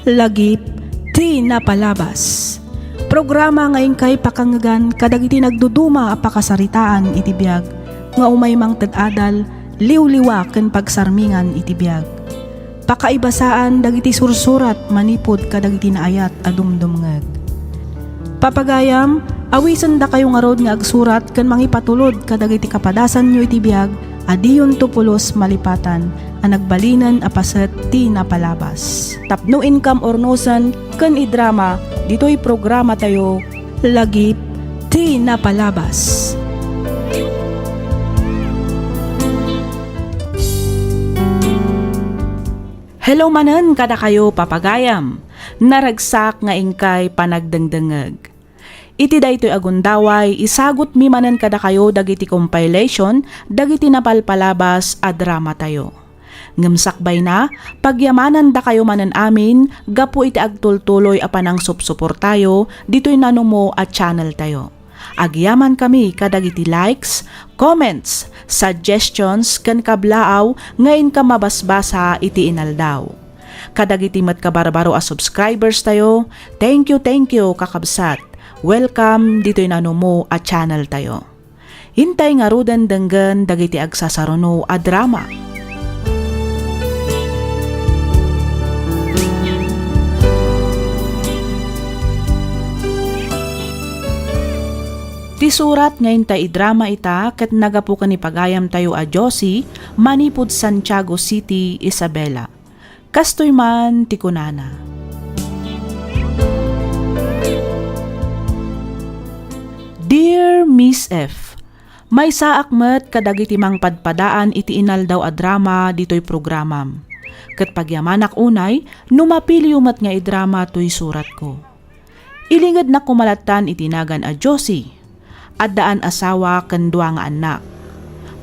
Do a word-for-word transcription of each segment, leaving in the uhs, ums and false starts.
Lagip ti napalabas. Programa nga inkay pakangngegan kadagiti nagduduma a pakasaritaan iti biag nga umay mangted adal, liwliwa ken pagsarmingan iti biag. Pakaibasaan dagiti sursurat manipud kadagiti naayat a dumdumngeg. Papagayam, awisendakayo ngarud nga agsurat ken mangipatulod kadagiti kapadasanyo iti biag a diyonto pulos malipatan a nagbalinen a paset ti napalabas. Tapno inkam urnosen ken idrama ditoy programatayo, Lagip ti Napalabas. Hello manen kadakayo, papagayam. Naragsak nga inkay panagdengdengngeg. Iti daytoy a gundaway, isagutmi manen kadakayo dagiti compilation dagiti napalpalabas a dramatayo. Ngem sakbayna, pagyamanandakayo manen amin gapu iti agtultuloy a panangsupsuportayo ditoy nanumo a channeltayo. Agyamankami kadagiti likes, comments, suggestions, ken kablaaw nga inka mabasbasa iti inaldaw. Kadagiti met kabarbaro a subscribers tayo, thank you, thank you, kakabsat. Welcome ditoy nanumo a channel tayo. Intay ngaruden denggen dagiti agsasaruno a drama. Ti surat nga intay idrama ita ket nagapu ken ni pagayamtayo a Josie manipud Santiago City, Isabela. Kastoy man ti kunana, Dear Miss F, maysaak met kadagiti mangpadpadaan iti inaldaw a drama ditoy programam. Ket pagyamanak unay no mapiliyo met nga idrama toy suratko. Ilingednak koma lattan iti nagan a Josie. Addaan asawa ken dua nga annak.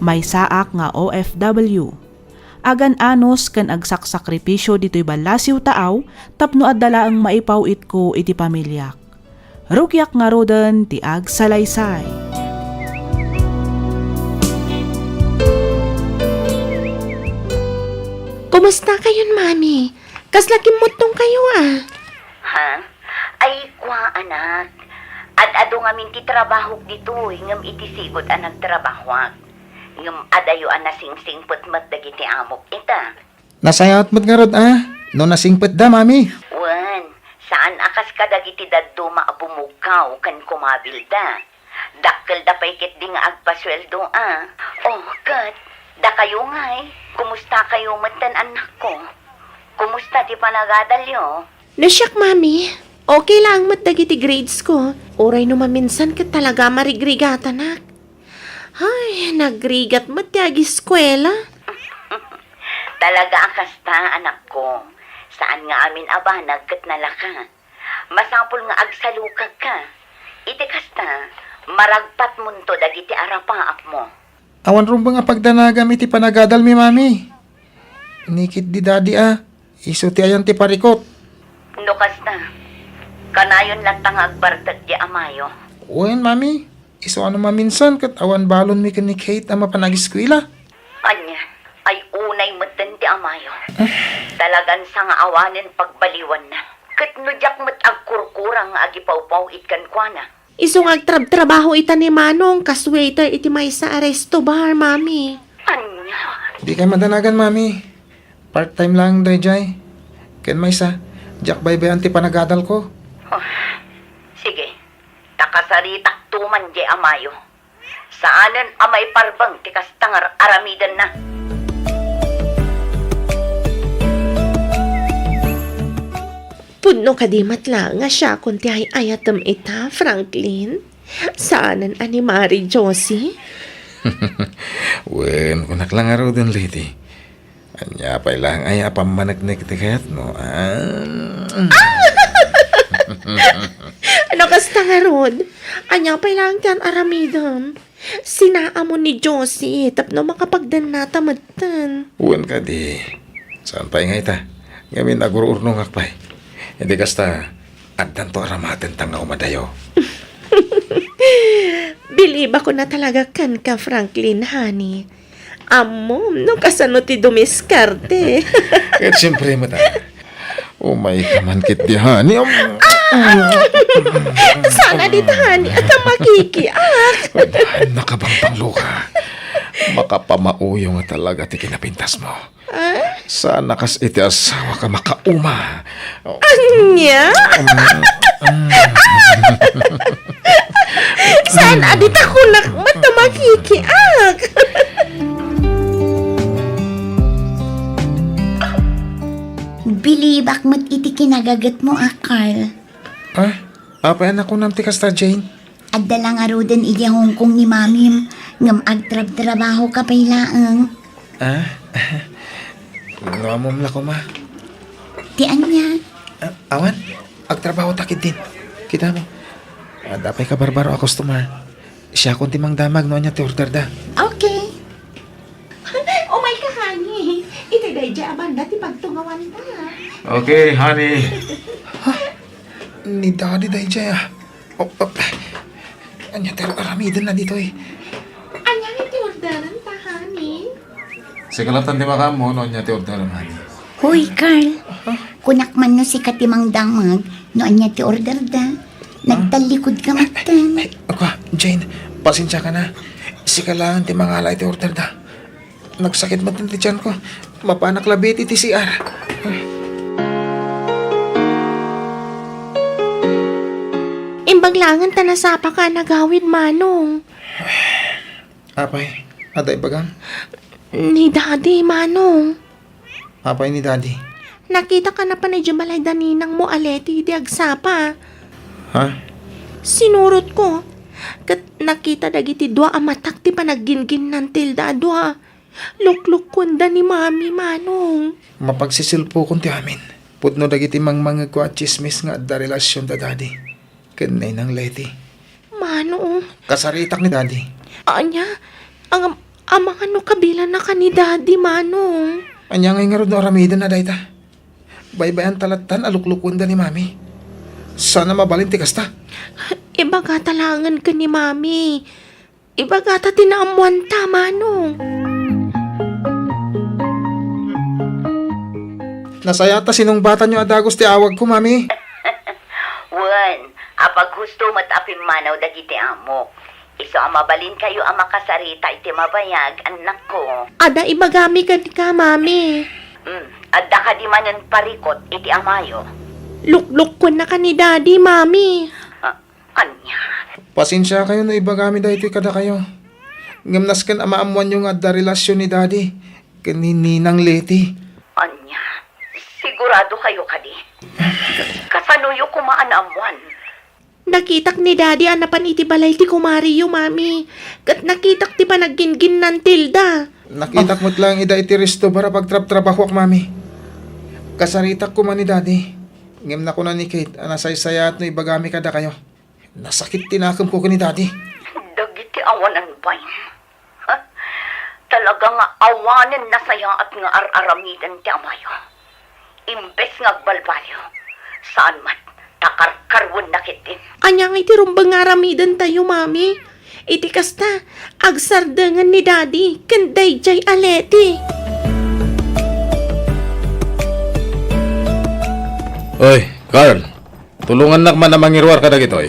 Maysaak nga O F W. Agan-anos ken agsaksakripisio ditoy ballasiw taaw tapno adda laeng maipaw-itko iti pamiliak. Rugiak ngaruden ti agsalaysay. Kumusta kayon, Mami? Kasla kimmuttong kayo, ah? Ha? Ay, kua, anak. Ad-adu ngamin ti trabahok ditoy, ngem iti sigud a nagtrabahoak. Ngem adayo a nasingsingpet met dagiti amok ita. Nasayaat met ngarud a no nasingpetda, Mami. Wen, saan a kas kadagiti dadduma a bumugkaw ken kumabilda. Dakkelda pay ketdi nga agpasueldo a. Oh, ket, dakayo ngay, kumusta kayo metten, annakko? Kumusta ti panagadalyo? No siak, Mami, okay laeng met dagiti grades ko. Uray no maminsan ket talaga a marigrigatanak. Ay, nagrigat met ti agiskuela. Talaga a kasta, anakko. Saan nga amin a banag ket nalaka. Masapul nga agsalukagka. Iti kasta, maragpatmonto dagiti arapaapmo. Awan rumbeng a pagdanagam iti panagadalmi, Mami. Ni ketdi Daddy a, isu ti ayan ti parikut. No kasta, kanayon latta nga agbartek ti amayo. Wen, Mami. Isu a no maminsan ket awan balonmi ken ni Kate a mapan agiskuela. Ania, ay unay metten ti amayo. Talagan sangaawanen pagbaliwanna. Ket no diak met agkurkurang nga agipawpaw-it kenkuana. Isu nga agtrabtrabaho ita ni Manong kas waiter iti maysa a resto bar, Mami. Ania? Dikay madanagan, Mami. Part-time lang daydiay. Ken maysa, diak baybay-an ti panagadalko. Oh, sige. Ta kasaritak tuman diay amayo. Saanen a maiparbeng ti kasta nga ar-aramidenna. Pudno kadi met laeng a siakon ti ay-ayatem ita, Franklin? Saanen a ni Mari Josie? Wen, kunak la ngaruden, Lady. Ania pay laeng aya a pammaneknek ti kayatmo, a? No kasta ngarud, ania pay laeng ti ar-aramidem? Sinaamon ni Josie tapno makapagdannata metten. Wen kadi. Saan pay nga ita? Ngamin, agur-urnongak pay. Iti kasta, addanto aramatenta nga umadayo. Bilibakon a talaga kenka, Franklin, honey. Ammom no kasano ti dumiskarte. Ket siempre met, a. Umayka man ketdi, honey. Um, Saan a dita, honey, a ta makikiak. Nakabangbanglo ka. Makapamauyo nga talaga ti kinapintas mo. Ah? Saan a kas iti asawa ka makauma. Ania? Saan a dita kunak met a makikiak. Bilibak met iti kinagagetmo a, Carl. Ah? Apay a nakunam ti kasta, Jane? Adda la ngaruden idiay Hong Kong ni Mamim, ngem agtrabtrabaho ka pay laeng. Ah? No ammom la koma. Ti ania? Ah, awan, agtrabaho ta ketdin. Kita mo. Adda pay kabarbaro a customer. Siakon ti mangdamag no ania ti orderda. Okay. Umayka, honey. Iti daydiay a banda ti pagtungawanta. Okay, honey. Ni Daddy daydiay, ah. Oh, oh. Ania ti ar-aramidenna ditoy? Ania nga ti orderenta, honey? Sika latta ti makaammo no ania ti orderem, honey. Hoy, Carl. Kunak man no sika ti mangdamag no ania ti orderda. Nagtallikud ka metten. Ay, ako, Jane, pasensia ka na. Sika laeng ti mangala iti orderda. Nagsakit met ti tianko. Mapanak labi iti C R. Imbag laengen ta nasapaka a nagawid, Manong. Apay, adda ibagam? Ni Daddy, Manong. Apay ni Daddy? Nakitak a napan idiay balay da ninangmo a Leti idi agsapa. Ha? Sinurotko. Ket nakita dagiti dua a matak ti panagginginnatilda a dua. Luklukkuenda ni Mami, Manong. Mapagsisilpokon ti amin. Pudno dagiti mangmangegko a tsismis nga adda relasion da Daddy ken Ninang Leti. Manong. Kasaritak ni Daddy. Ania? Ang am-, amangan no kabilannaka ni Daddy, Manong. Ania ngay ngarud no aramidenna dayta? Baybay-an ta lattan a luklukkuenda ni Mami. Saan a mabalin ti kasta. Ibagata laengen ken ni Mami. Ibagata ti naammoanta, Manong. Nasayaat a sinungbatanyo a dagus ti awagko, Mami. Wen, apaghusto met a pimmanaw dagiti amok. Isu a mabalinkayo a makasarita iti mabayag, annakko. Adda ibagami kenka, Mami. Hmm, adda kadi manen parikut iti amayo? Luklukkuennaka ni Daddy, Mami. Ah, Ania? Pasensiakayo no ibagami daytoy kadakayo. Ngem nasken a maammoanyo nga adda relasion ni Daddy ken ni Ninang Leti. Ania? Siguradokayo kadi? Kasanoyo koma a naammoan? Nakitak ni Daddy a napan iti balay ti kumariyo, Mami. Ket nakitak ti panagginginnatilda. Nakitak met laeng ida iti resto bar a pagtrabtrabahoak, Mami. Kasaritak koma ni Daddy. Ngem nakuna ni Kate a nasaysayaat no ibagami kadakayo. Nasakit ti nakemko ken ni Daddy. Dagiti awanan pay. Ha? Talaga nga awanen nasayaat nga ar-aramiden ti amayo. Imbes nga agbalbaliw, saan met, ta karkaruenna ketdin. Ania nga iti rumbeng nga aramidentayo, Mami? Iti kasta, agsardengen ni Daddy ken daydiay a Leti. Oy, Carl. Tulongannak man a mangiruar kadagitoy.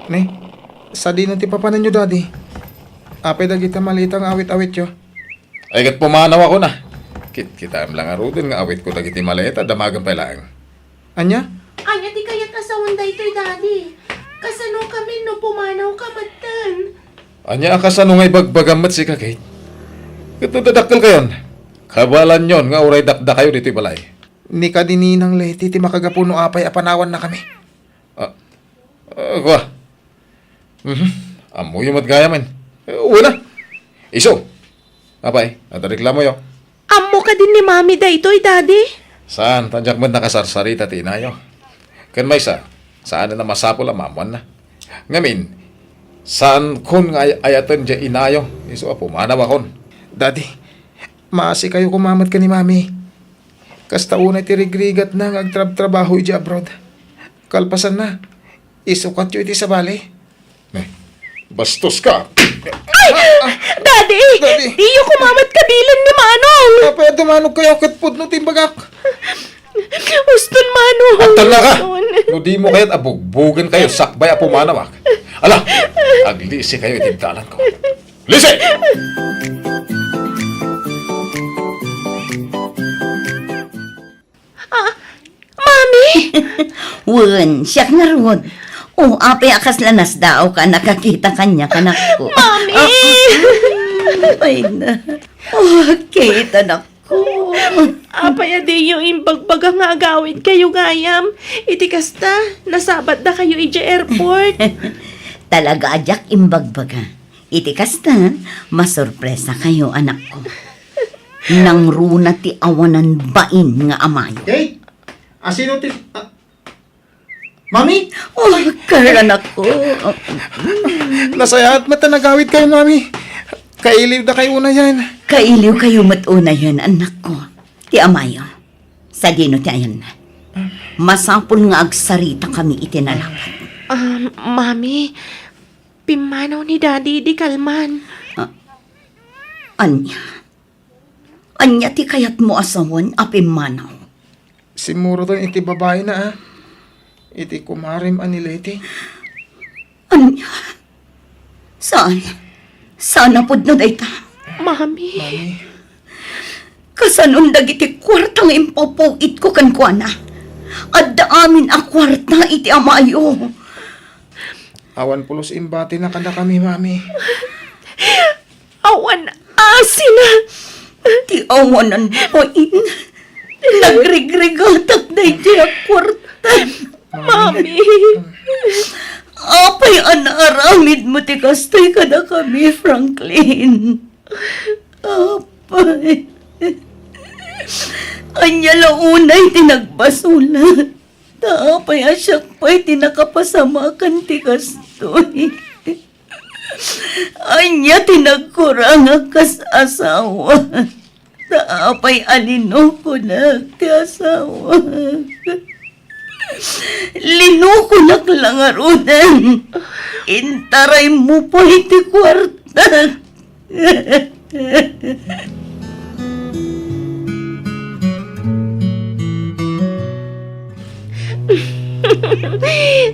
Ne, sadino ti papananyo, Daddy? Apay dagiti maleta nga awit-awityo? Ay, ket pumanawakon a. Kit-, kitaem la ngaruden nga awitko dagiti maleta, damagem pay laeng. Ania? Ania ti kayat a sawen daytoy, Daddy? Kasano kami no pumanawka metten? Ania a kasano nga ibagbagam met sika, Kate? Ket no dadakkelkayon, kabaelanyon nga uray dakdakayo ditoy balay. Ni kadi Ninang Leti ti makagapu no apay a panawannakami. Ah, ah, kua. Mhm. Ammoyo met gayamen. Eh, wala. Isu. Apay, adda reklamoyo? Ammo kadi ni Mami daytoy, Daddy? Saan, ta diak met nakasarsarita ti inayo. Ken maysa, saan a masapul a maammoanna. Ngamin, saankon nga ay-, ayaten diay inayo, isu a pumanawakon. Daddy, maasikayo koma met ken ni Mami. Kasta unay ti rigrigatna nga agtrabtrabaho idiay abroad. Kalpasanna, isukatyo iti sabali. Eh, bastos ka! Ay! Daddy! Daddy! Diyo koma met kabilen ni Manong! Apay a dumanogkayo ket pudno ti imbagak? Uston Agtalna ka! No dimo kayat a bugbugen kayo, sakbay a pumanawak. Ala, aglisi kayo iti dalan ko. Lisi! Ah, Mami! Wen, siak ngarud. O, apay a kasla nasdaawka a nakakita kaniak, anakko. Mami! Ah, ay na. O, Kate, anakko. Apay a diyo imbagbaga nga agawid kayo gayam? Iti kasta, nasabatda kayo idiay airport. Talaga a diak imbagbaga. Iti kasta, masurpresa kayo, anakko. Nangruna ti awanan bain nga amayo. Kate? Asino ti, ah, Mami? O, Carl, anakko. Nasayaat met ta nagawid kayo, Mami. Kailiwda kayo unayen. Kailiw kayo met unayen, anakko. Ti amayo. Sadino ti ayanna? Masapul nga agsaritakami iti nalapat. Ah, Mami, pimmanaw ni Daddy idi kalman. Ah, ania? Ania ti kayatmo a sawen a pimmanaw? Simmuroten iti babaina, a. Iti kumarem a ni Leti. Ania? Saan? Saan a pudno dayta? Mami. Mami. Kasanon dagiti kuarta nga impaw-itko kenkuana? Adda amin a kuarta iti amayo. Awan pulos imbatina kadakami, Mami. Awan asina. Ti awanan bain. Nagrigrigatak daydiay a kuarta. Mami. Apay a naaramidmo ti kastoy kadakami, Franklin? Apay. Ania la unay ti nagbasolak? Ta apay a siak pay ti nakapasamakan ti kastoy? Ania ti nagkurangak kas asawa? Ta apay a linukonak ti asawak? Linukonak la ngaruden. Intaraymo pay ti kuartak.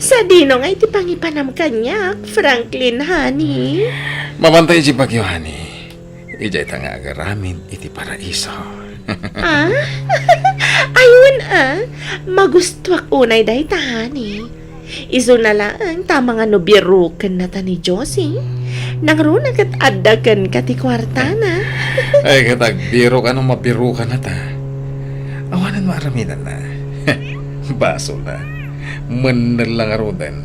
Sadino nga iti pangipanam kaniak, Franklin, honey? Mabantay iti bagyo, honey. Idiay ta nga agaramid iti paraiso. Ah? Ayun, ah. Magustuak unay dayta, honey. Isuna laeng ta mangano birukennata ni Josie. Nangruna ket adda kenka ti kuartana. Ay, ket agbirok a no mabirokannata. Awanen maaramidanna. Basol a. Mennel la ngaruden.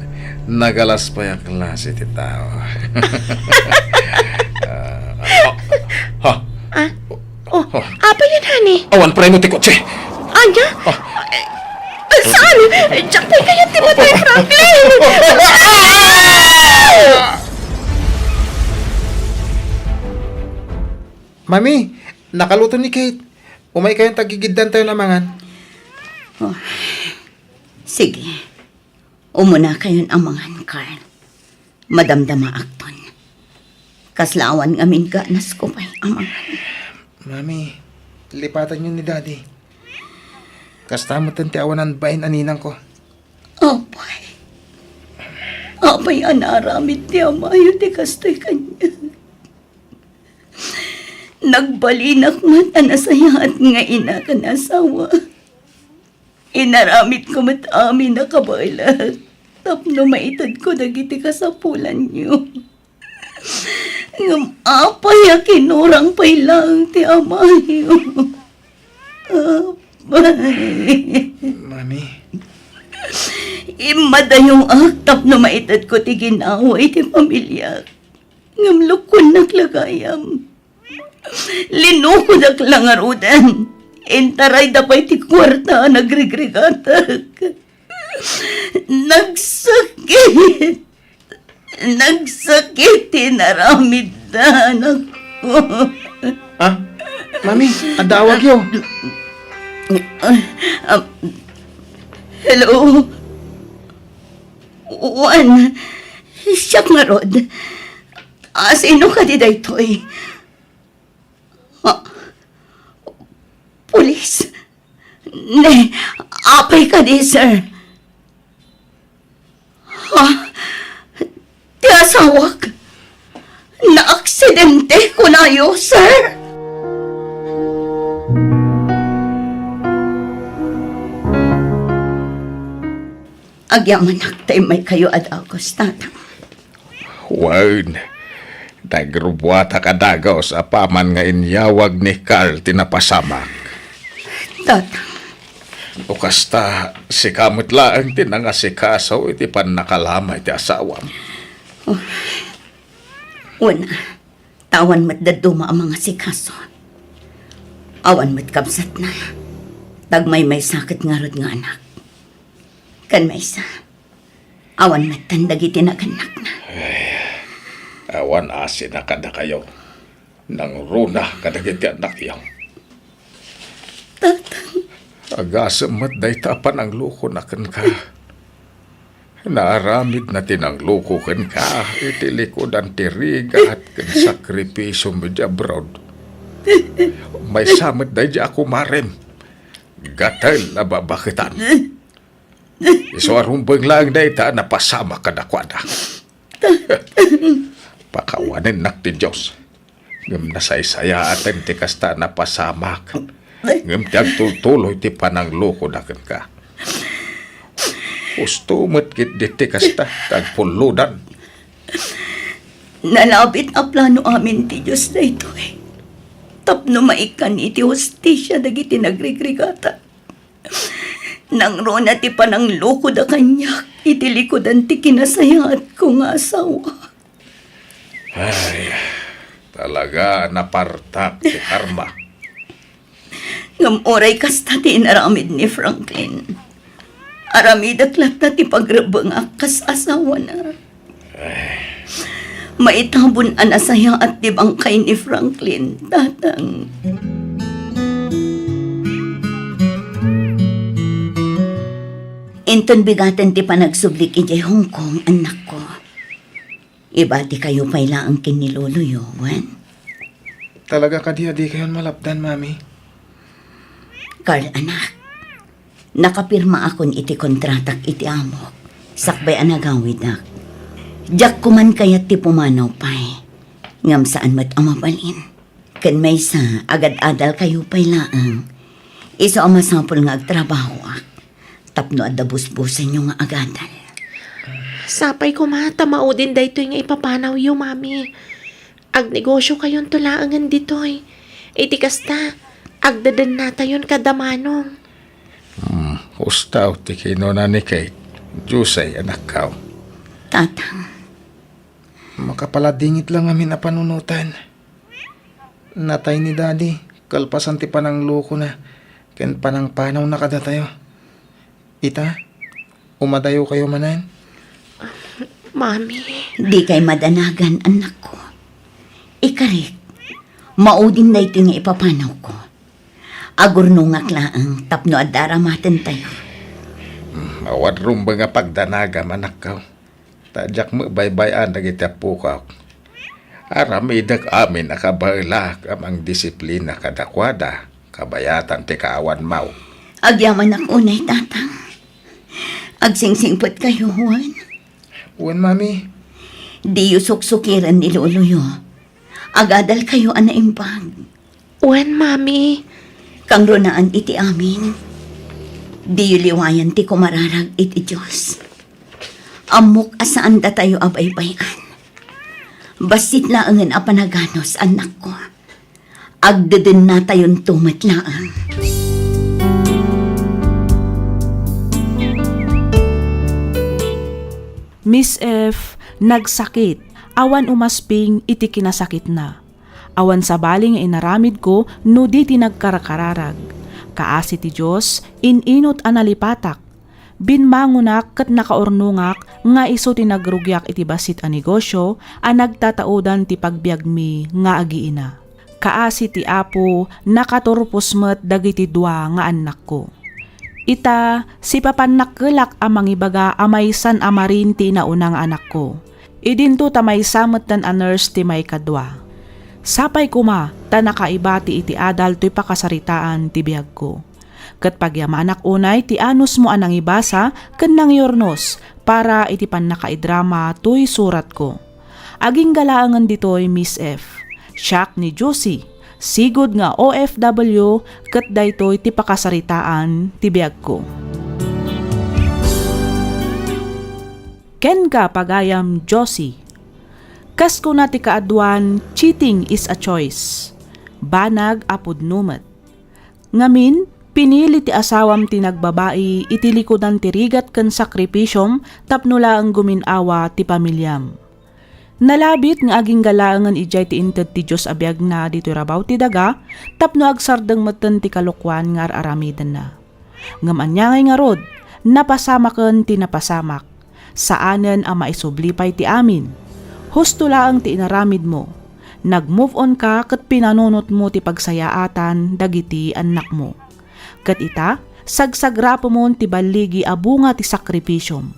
Nagalas pay a klase ti tao. Ah, ah, ha? Ah? Oh, oh. Apay yan, honey? Awan preno ti kotse. Ania? Ah. Eh, saan? Diak pay kayat ti matay, Franklin! Mami, nakaluto ni Kate. Umay kayon ta gigiddantayon a mangan. Oh. Sige. Umuna kayon a mangan, Carl. Madamdamaakton. Kasla awan ngamin ganasko pay a mangan. Mami, lipatanyo ni Daddy. Kasta metten ti awanan bain a ninangko. Apay. Apay a naaramid ti amayo ti kastoy kaniak. Nagbalinak met a nasayaat nga ina ken asawa. Inaramidko met amin a kabaelak tapno maitedko dagiti kasapulanyo. Ngem apay a kinurang pay laeng ti amayo? Apay. Mami. Immadayoak tapno maitedko ti ginawa iti familiak. Ngem lukkuennak la gayam. Linukodak la ngaruden. Intarayda pay ti kuarta a nagrigrigatak. Nagsakit. Nagsakit ti inaramidda, anakko. Ah, Mami, adda awagyo. Ah, hello? Wen, siak ngarud. Asino kadi daytoy? Ah, pulis? Ne, Apay kadi, sir? Ha? Ti asawak? Naaksidente kunayo, sir? Agyamanak ta immaykayo a dagus, Tatang. Wen, nagrubuatak a dagus apaman nga inyawag ni Carl ti napasamak. Tatang. No kasta, sika met laeng ti nangasikaso iti pannakalama iti asawam. Oh. Wen, ta awan met dadduma a mangasikaso. Awan met kabsatna. Tagmaymaysa ket ngarud nga anak. Ken maysa, awan metten dagiti nagannakna. Ay, awan asina kadakayo. Nangruna kadagiti annakyo. Tatang. Agasem met dayta a pananglukona kenka. Naaramidna ti nangloko kenka iti likudan ti rigat ken sakripisio idiay abroad. Maysa met daydiay a kumarem. Gatel a babaketan. Isu a rumbeng laeng dayta a napasamak kadakuada. Pakawanennak ti Dios. Ngem nasaysayaaten ti kasta a napasamak. Ngem ti agtultuloy ti pananglokoda kenka. Husto met ketdi ti kasta ti agpullodan. Nalabit a plano amin ti Dios daytoy. Tapno maikkan iti hustisia dagiti nagrigrigata. Nangruna ti pananglokoda kaniak iti likudan ti kinasayaatko nga asawa. Ay, talaga napartak ti karma. Ngem uray kasta ti inaramid ni Franklin, aramidek latta ti pagrebbengak kas asawana. Maitabon a nasayaat ti bangkay ni Franklin, Tatang. Inton bigaten ti panagsublik idiay Hong Kong, annakko, ibatikayo pay laeng ken ni loloyo, wen? Talaga kadi a dikayon malapdan, Mami? Carl, anak, nakapirmaakon iti kontratak iti amok, sakbay a nagawidak. Diak koman kayat ti pumanaw pay, ngem saan met a mabalin. Ken maysa, agad-adalkayo pay laeng. Isu a masapul nga agtrabahoak tapno adda busbusenyo nga agadal. Sapay koma ta maudin daytoy nga ipapanawyo, Mami. Agnegosiokayonto laengen ditoy. Iti kasta, agdedennatayon kada Manong. Hmm, husto ti kinuna ni Kate. Diyos ay anakkaw. Tatang. Makapaladingit la ngamin a panunoten. Natay ni Daddy, kalpasan ti pananglokona ken panangpanawna kadatayo. Ita, umadayokayo manen? Mami. Dikay madanagan, annakko. Ikarik, maudin daytoy nga ipapanawko. Agurnongak laeng tapno adda aramatentayo. Hmm, awan rumbeng a pagdanagam, anakko. Ta diak met baybay-an dagiti appokak. Aramidek amin a kabaelak a mangdisiplina kadakuada, kabayatan ti kaawanmo. Agyamanak unay, Tatang. Agsingsingpetkayo, wen? Wen, Mami. Diyo suksukiren ni loloyo. Agadalkayo a naimbag. Wen, Mami. Kangrunaan iti amin. Diyo liwayan ti kumararag iti Dios. Ammok a saan datayo a baybay-an. Bassit laengen a panaganus, annakko. Agdedennatayonto met laeng. Miss F, nagsakit, awan umasping iti kinasakitna. Awan sabali nga inaramidko no di ti nagkarkararag. Kaasi ti Dios, in-inut a nalipatak. Bimmangonak ket nakaurnongak nga isu ti nagrugiak iti bassit a negosio a nagtataudan ti pagbiagmi nga agiina. Kaasi ti Apo, nakaturpos met dagiti dua nga annakko. Ita, sipapannakkelak a mangibaga a maysan a marin ti inauna nga anakko. Idinto ta maysa metten a nurse ti maikadua. Sapay koma ta nakaibati iti adal toy pakasaritaan ti biagko. Ket pagyamanak unay ti anusmo a nangibasa ken nangyurnos para iti pannakaidrama toy suratko. Agingga laengen ditoy, Miss F. Siak ni Josie, sigud nga O F W, ket daytoy ti pakasaritaan ti biagko. Kenka, pagayam Josie. Kas kuna ti kaaduan, cheating is a choice. Banag a pudno met. Ngamin, pinili ti asawam ti nagbabai iti likudan ti rigat ken sakripisiom tapno laeng gumin-awa ti pamiliam. Nalabit nga agingga laengen idiay ti inted ti Dios a biagna ditoy rabaw ti daga tapno agsardeng metten ti kalokuan nga ar-aramidenna. Ngem ania ngay ngarud, napasamaken ti napasamak. Saanen a maisubli pay ti amin. Husto laeng ti inaramidmo. Nag-move on ka ket pinanunotmo ti pagsayaatan dagiti annakmo. Ket ita, sagsagrapemon ti balligi a bunga ti sakripisiom.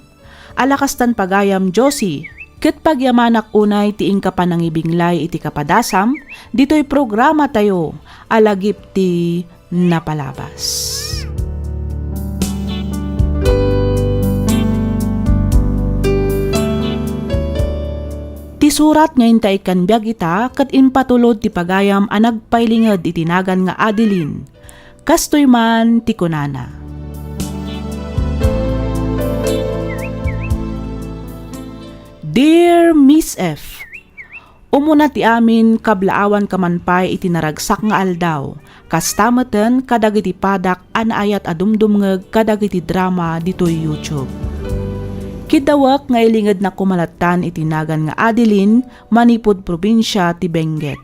Ala kastan, pagayam Josie, ket pagyamanak unay ti inka panangibinglay iti kapadasam ditoy programatayo a Lagip ti Napalabas. Ti surat nga intaikkan biag ita ket impatulod ti pagayam a nagpailinged iti nagan nga Adeline. Kastoy man ti kunana, Dear Miss F, umuna ti amin, kablaawanka man pay iti naragsak nga aldaw, kasta metten kadagiti padak a naayat a dumdumngeg kadagiti drama ditoy YouTube. Kiddawek nga ilingednak koma lattan iti nagan nga Adeline manipud probinsia ti Benguet.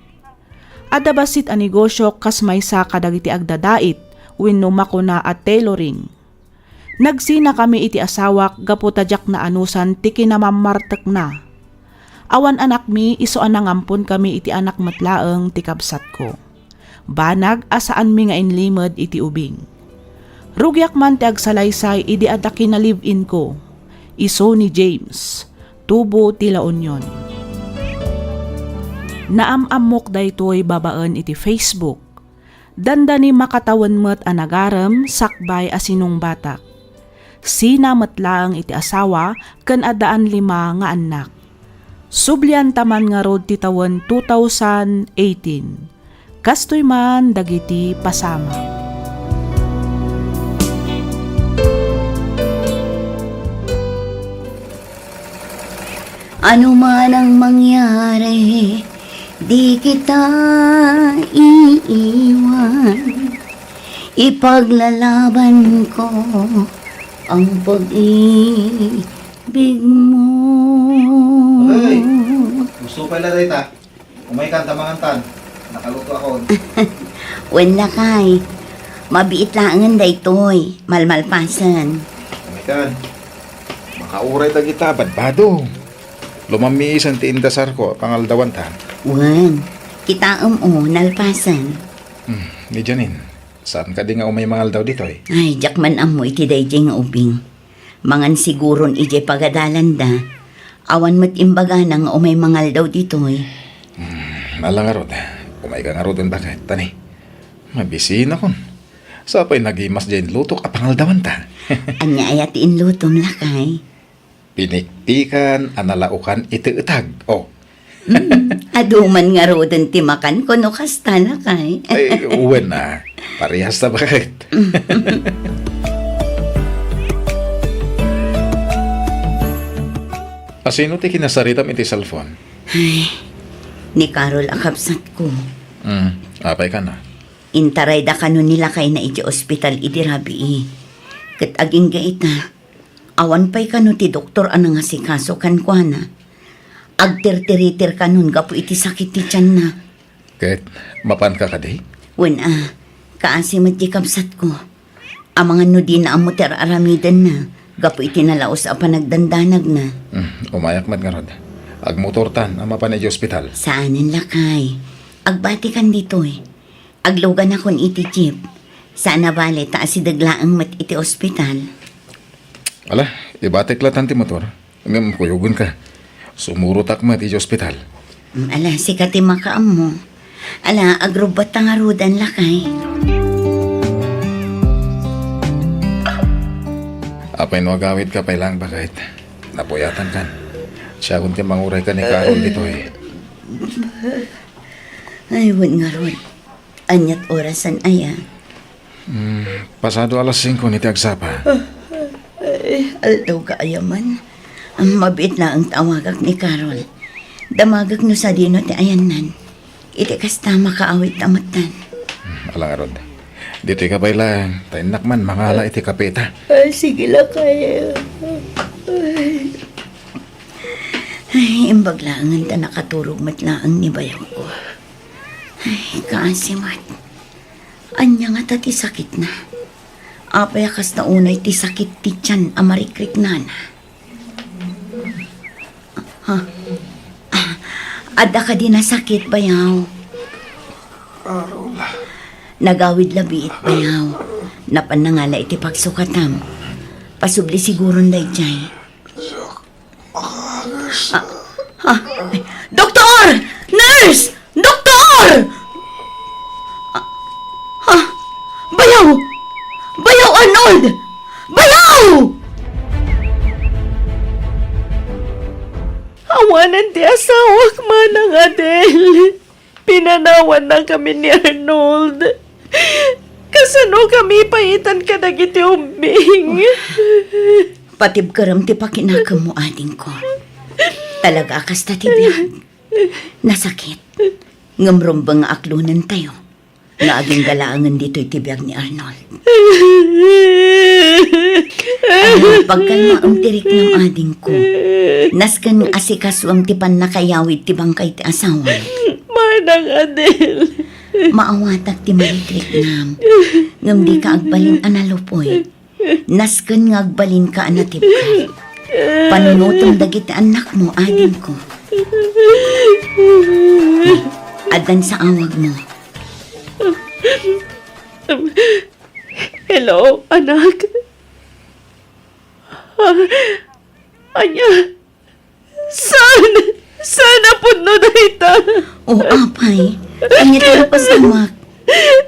Adda bassit a negosiok kas maysa kadagiti agdadait wenno makuna a tailoring. Nagsinakami iti asawak gapu ta diak naanusan ti kinamammartekna. Awan anakmi, isu a nangamponkami iti anak met laeng ti kabsatko. Banag a saanmi nga inlimed iti ubing. Rugiak man ti agsalaysay idi adda kinalive-inko, isu ni James, tubo ti La Union. Naam-ammok daytoy babaen iti Facebook. Dandani makatawen met a nagarem sakbay a sinungbatak. Sina met laeng iti asawa ken addaan lima nga annak. Sublianta man ngarud ti tawen two thousand eighteen. Kastoy man dagiti pasamak. Ano man ang mangyari, di kita iiwan. Ipaglalaban ko ang pag-ibig mo. Aray, gusto pala dayta. Umay kan, tamangan tan. Nakaluto akon. Wen, lakay. Mabiit laengen daytoy. Malmalpasen. Umay kan. Makauray dagita badbado. Lumammiisen ti indasarko a pangaldawan tan. Wen, kitaem o, nalpasen. Hmm, ni Janine, saan kadi nga umay mangaldaw ditoy? Ay, diak man ammo iti daydiay nga ubing. Mangan siguron idiay pagadalanda. Awan met imbagana nga umay mangaldaw ditoy. Hmm, ala ngarud. Umayka ngaruden, baket, tani. Mabisinakon. Sapay nagimas diay inlutok a pangaldawanta. Ania aya ti inlutom, lakay? Pinikpikan a nalaokan iti etag. Oh, Mm, adu man ngaruden ti makanko no kasta, lakay. Ay, wen a. Parehas ta, baket. Asino ti kinasaritam iti cellphone? Ay, ni Carol a kabsatko. Hmm, apay kano? Intarayda kano ni lakayna iti ospital idi rabii. Ket agingga ita, awan pay kano ti doktor a nangasikaso kenkuana. Agtirtiritir kanon gapu iti sakit ti tianna. Ket mapanka kadi? Wen a, kaasi met ti kabsatko. Amangan no dina ammo ti ar-aramidenna gapu iti nalaus a panagdandanagna. Hmm, umayak met ngarud. Agmotortan a mapan iti ospital. Saanen, lakay. Agbatikan ditoy. Agluganakon iti jeep. Saan a bale ta asideg laeng met iti ospital. Ala, ibatek latan ti motor. Ngem kuyogenka. Sumurotak met iti ospital. Mm, ala, sika ti makaammo. Ala, agrubbatta ngaruden, lakay. Apay no agawidka pay laeng, baket? Napuyatankan. Siakon ti manguray ken ni Carol ditoy. Ay, wen ngarud. Aniat orasen aya? Hmm, pasado alas singko iti agsapa. Ay, aldaw ka aya man. Mabiit laeng ta awagak ni Carol. Damagek no sadino ti ayanna. Iti kasta, makaawidta metten. Hmm, ala ngarud. Ditoyka pay laeng, ta innak man mangala iti kapeta. Ay, sige, lakay. Ay. Ay, imbag laengen ta nakaturog met laeng ni bayawko. Ay, kaasi met. Ania ngata ti sakitna? Apay a kasta unay ti sakit ti tian a marikriknana? Ha? Ah, adda kadi nasakit, bayaw? Carol. Nagawid labiit, bayaw. Napan nangala iti pagsukatam. Pasubli siguron daydiay. Sak-, makagas. Ah, ah, doktor! Nurse! Doktor! Ah, ah, bayaw! Bayaw, Arnold! Bayaw! Awanen ti asawak, Manang Adel. Pinanawannakami ni Arnold. Kasanokami paitan kadagiti ubbing? Patibkerem ti pakinakemmo, adingko. Talaga a kasta ti biag. Nasakit. Ngem rumbeng nga aklonentayo nga agingga laengen ditoy ti biag ni Arnold. Ay, pagkalmaem ti riknam, adingko. Nasken nga asikasuem ti pannakayawid ti bangkay ti asawam. Manang Adel. Maawatak ti marikriknam, ngem dika agbalin a nalupoy. Nasken nga agbalinka a natibker. Panunotem dagiti annakmo, adingko. Addan sa awagmo. Hello, anak. Ah, ania? Saan? Saan a pudno dayta? O, apay, ania ti napasamak?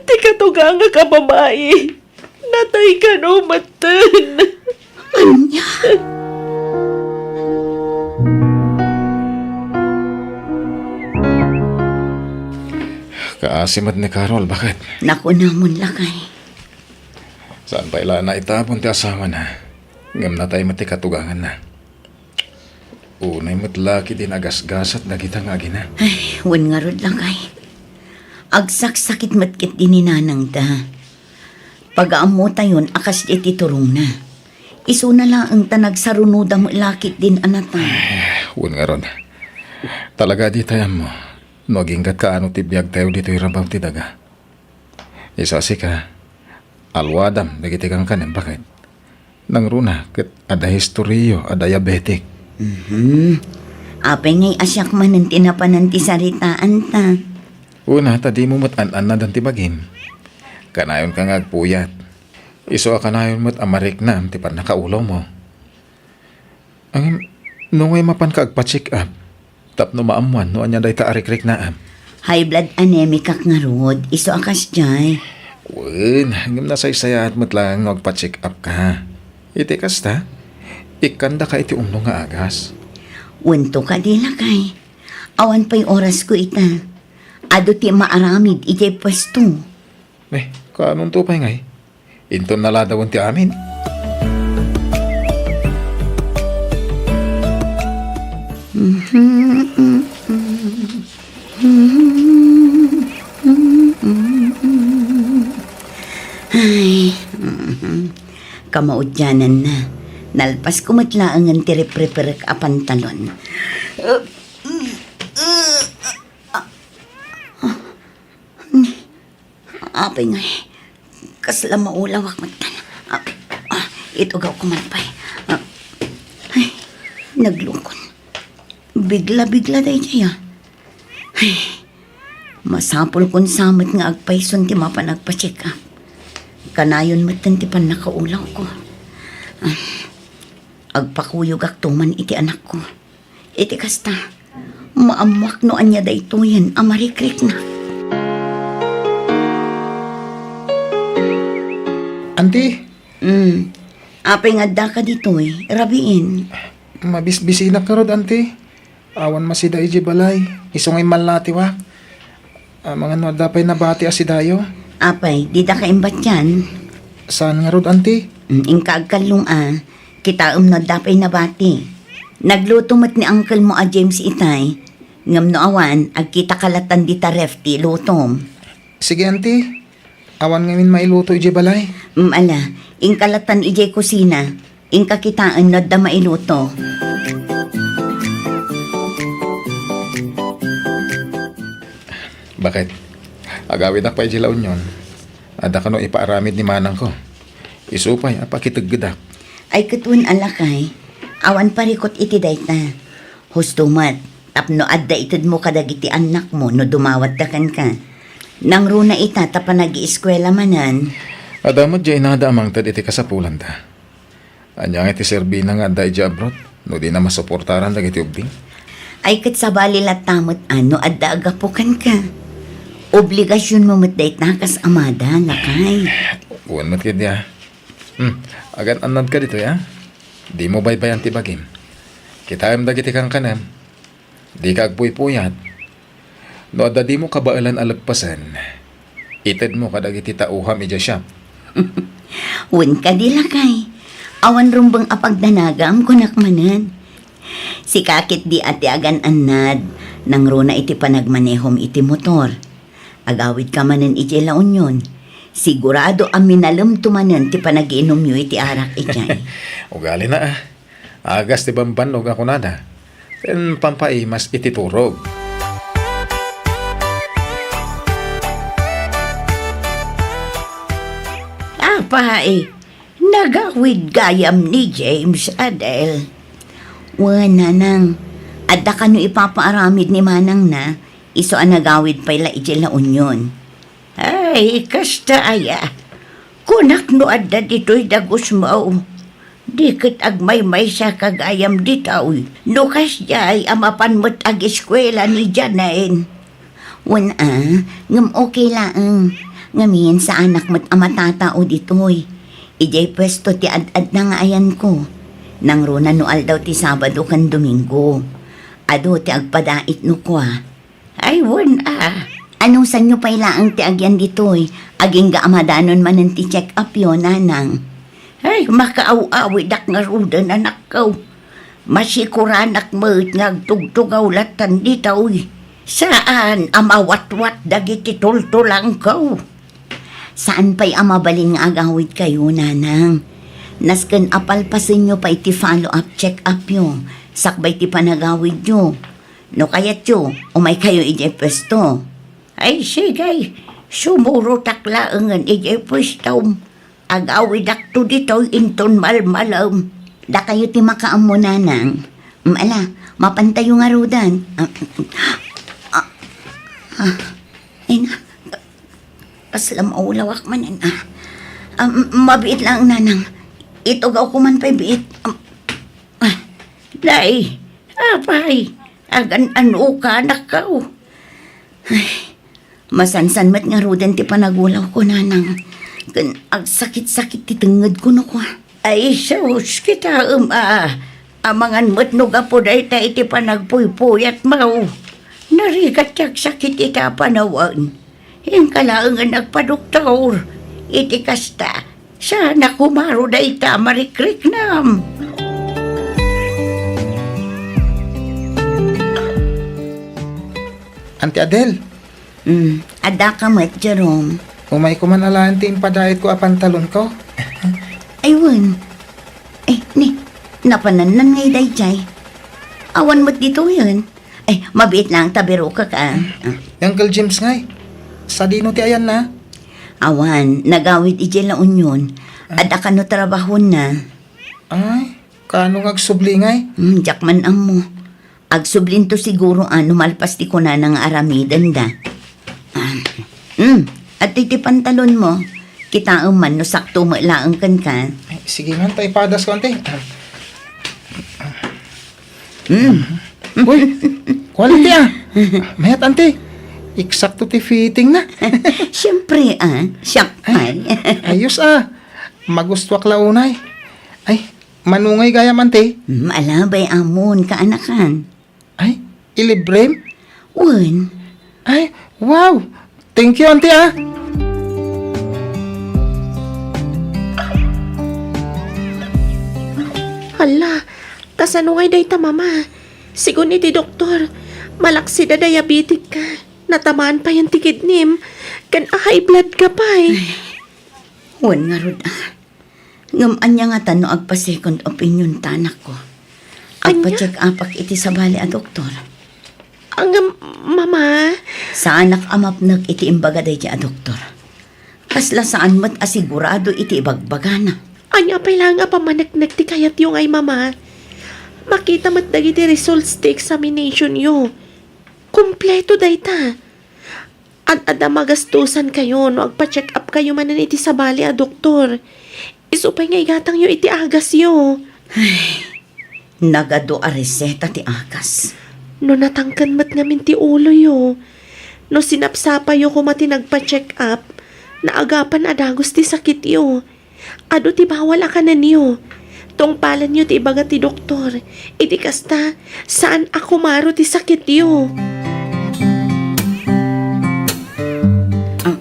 Ti katugangak a babai, natay kano metten. Ania? Kaasi met ni Carol, baket? Nakunamon, lakay. Saan pay la a naitapon ti asawana, ngem natay met ti katuganganna. Unay met la ketdi nagasgasat dagita nga agina. Ay, wen ngarud, lakay. Agsaksakit met ketdi ni nanangda. Pagaammotayon a kasdi ti turongna. Isuna laeng ta nagsarunoda met la ketdin a natay. Ay, wen ngarud. Talaga a ditay ammo no agingga't kaano ti biagtayo ditoy rabaw ti daga. Isu a sika, aluadam dagiti kankanem, baket? Nangruna ket adda historiayo a diabetic. Mhm. Apay ngay a siak manen ti napanan ti saritaanta? Una, ta dimo met an-annadan ti bagim. Kanayonka nga agpuyat. Isu a kanayon met a mariknam ti pannakaulawmo. Ngem, no ngay mapanka agpa-check up tapno maammoan no ania dayta a rikriknaam? High blood anemic-ak ngarud, isu a kasdiay. Wen, ngem nasaysayaat met laeng no agpa-check up ka. Iti kasta, ikkandaka iti umno nga agas. Wen to kadi, lakay. Awan pay orasko ita. Adu ti maaramid idiay puesto. Eh, kaanonto pay ngay? Inton naladawen ti amin. Ay, kamaudiananna. Nalpasko met laengen ti ripriperek a pantalon. Apay ngay, kasla maulawak metten. Ah, ah, itugawko man pay. Ah, ay, naglukon. Bigla-bigla daydiay, ah. Ay, masapulkon sa met nga agpayson ti mapan agpa-check up. Kanayon metten ti pannakaulawko. Ah, agpakuyogakto man iti anakko. Iti kasta, maammoak no ania daytoyen a marikriknak. Anti? Mm. Apay nga addaka ditoy, rabiin? Mabisbisinak ngarud, Auntie. Awan masida idiay balay. Isu nga immallatiwak. Amangan no adda pay nabati a sidayo. Apay, didaka imbatian? Saan ngarud, Auntie? Mm, inka agkallong a. Kitaem no adda pay nabati. Nagluto met ni uncle mo a James itay. Ngem no awan, agkitaka lattan dita ref ti ilutom. Sige, Auntie. Awan ngamin mailuto idiay balay. Mm, ala, inka lattan idiay kusina. Inka kitaen no adda mailuto. Bakit? Agawidak pay idiay La Union. Adda kano ipaaramid ni manangko. Isu pay a pakiteggedak. Ay, ket wen a, lakay. Awan parikut iti dayta. Husto met, tapno adda itedmo kadagiti annakmo no dumawatta kenka. Nangruna ita ta panagieskuela manen. Adda met diay inada a mangted iti kasapulanda. Ania nga iti serbina nga adda idiay abroad no dina masuportaran dagiti ubing? Ay, ket sabali latta met a no adda aggapu kenka. Obligasionmo met dayta kas amada, lakay. Wen met ketdi a. Hmm, agan-annadka ditoy a. Dimo baybayan ti bagim. Kitaem dagiti kankanem. Dika agpuypuyat. No adda dimo kabaelan a leppasen, itedmo kadagiti tauham idiay shop. Wen kadi, lakay. Awan rumbeng a pagdanagam, kunak manen. Sika ketdi a ti agan-annad, nangruna iti panagmanehom iti motor. Agawidka manen idiay La Union. Sigurado a minalemto manen ti panagiinumyo iti arak idiay. Ugalina a. Agas ti bambannog a kunada. Ken pampaimas iti turog. Apay, nagawid gayam ni James, Adel? Wen, nanang. Adda kano ipapaaramid ni manangna, isu a nagawid pay la idiay La Union. Ay, kasta aya. Kunak no adda ditoy dagus mo. Di ket agmaymaysa ka gayam ditoy. No kasdiay a mapan met ageskuela ni Janine. Wen a, ngem okay laeng. Ngamin, saanak met a matatao ditoy. Idiay puesto ti ad-adda nga ayanko. Nangruna no aldaw ti Sabado ken Domingo. Adu ti agpadait no kua. Ay, wen a. Anusanyo pay laeng ti agian ditoy, agingga a madanon manen ti check-upyo, nanang. Ay, makaaw-awidak ngaruden, anakko. Masikuranak met nga agtugtugaw lattan ditoy. Saan a mawatwat dagiti tultulangko. Saan pay a mabalin nga agawidkayo, nanang. Nasken a palpasenyo pay ti follow-up check-upyo, sakbay ti panagawidyo. No kayatyo, umaykayo idiay puesto. Ay, sige, sumurotak laengen idiay puestom. Agawidakto ditoy inton malmalem. Dakayo ti makaammo, nanang. Mm, ala, mapantayo ngaruden. Ah, ah, ah, ay na, kasla maulawak manen, ah. Ah, m-, mabiit lang, nanang. Itugawko man pay biit. Ah, ah. Nay, apay, agan-anoka, anakko. Ay, masansan met ngaruden ti panagulawko, nanang. Ken agsakit-sakit ti tengngedko no kua. Ay, sus, kitaem a. Amangan met no gapu dayta iti panagpuypuyatmo. Narigat ti agsakit ita a panawen. Inka laengen agpadoktor. Iti kasta, saanak umaro dayta a marikriknam. Auntie Adel. Mm, addaka met, Jerome. Umayko man alaen ti impadaitko a pantalonko. Ay, wen. Eh, ni, napanannan ngay dayjay. Awan met ditoyen. Ay, mabiit lang ta birokak, ah. Uncle James ngay. Sadino ti ayanna? Awan, nagawid idiay La Union. Ah. Adda kano trabahona. Ay, kaano nga agsubli ngay? Hmm, diak man ammo. Agsublinto siguro a no malpas ti kunana nga aramidenda. Ah, hmm, adtoy ti pantalonmo. Kitaem man no sakto met laeng kenka. Ay, sige man, ta ipadasko, ante. Hmm. Uy, quality, ah. Mayat, ante. Eksakto ti fittingna. Siyempre, ah. Siak pay. Ay, ayos, ah. Magustuak la unay. Ay, mano ngay gayam, Auntie? Hmm, ala, bay-amon, kaanakan. Ay, ilibrem? Wen. Ay, wow! Thank you, Auntie, ah. Hala, kasano ngay dayta, Mama? Sigun iti doktor, malaksid a diabetic ka. Natamaan payen ti kidnim, ken a high blood ka pay. Ay, wen ngarud, ah. Ngem ania ngatan no agpa-second opinion ta, anakko? Ania? Agpa-check-upak iti sabali a doktor. Ngem, Mama. Saanak a mapnek iti imbaga daydi a doktor. Kasla saan met a sigurado iti ibagbagana. Ania pay laeng a pammaneknek ti kayatyo ngay, Mama? Makita met dagiti results ti examinationyo. Kompleto dayta. Ad-adda magastosankayo no agpa-check-upkayo manen iti sabali a doktor. Isu pay nga igatangyo iti agasyo. Ay, nagadu a reseta ti agas. No natangken met ngamin ti uloyo, no sinapsapayo koma ti nagpa-check-up, naagapan a dagus ti sakityo. Adu ti bawal a kanenyo. Tungpalenyo ti ibaga ti doktor. Iti kasta, saan a kumaro ti sakityo. Ah.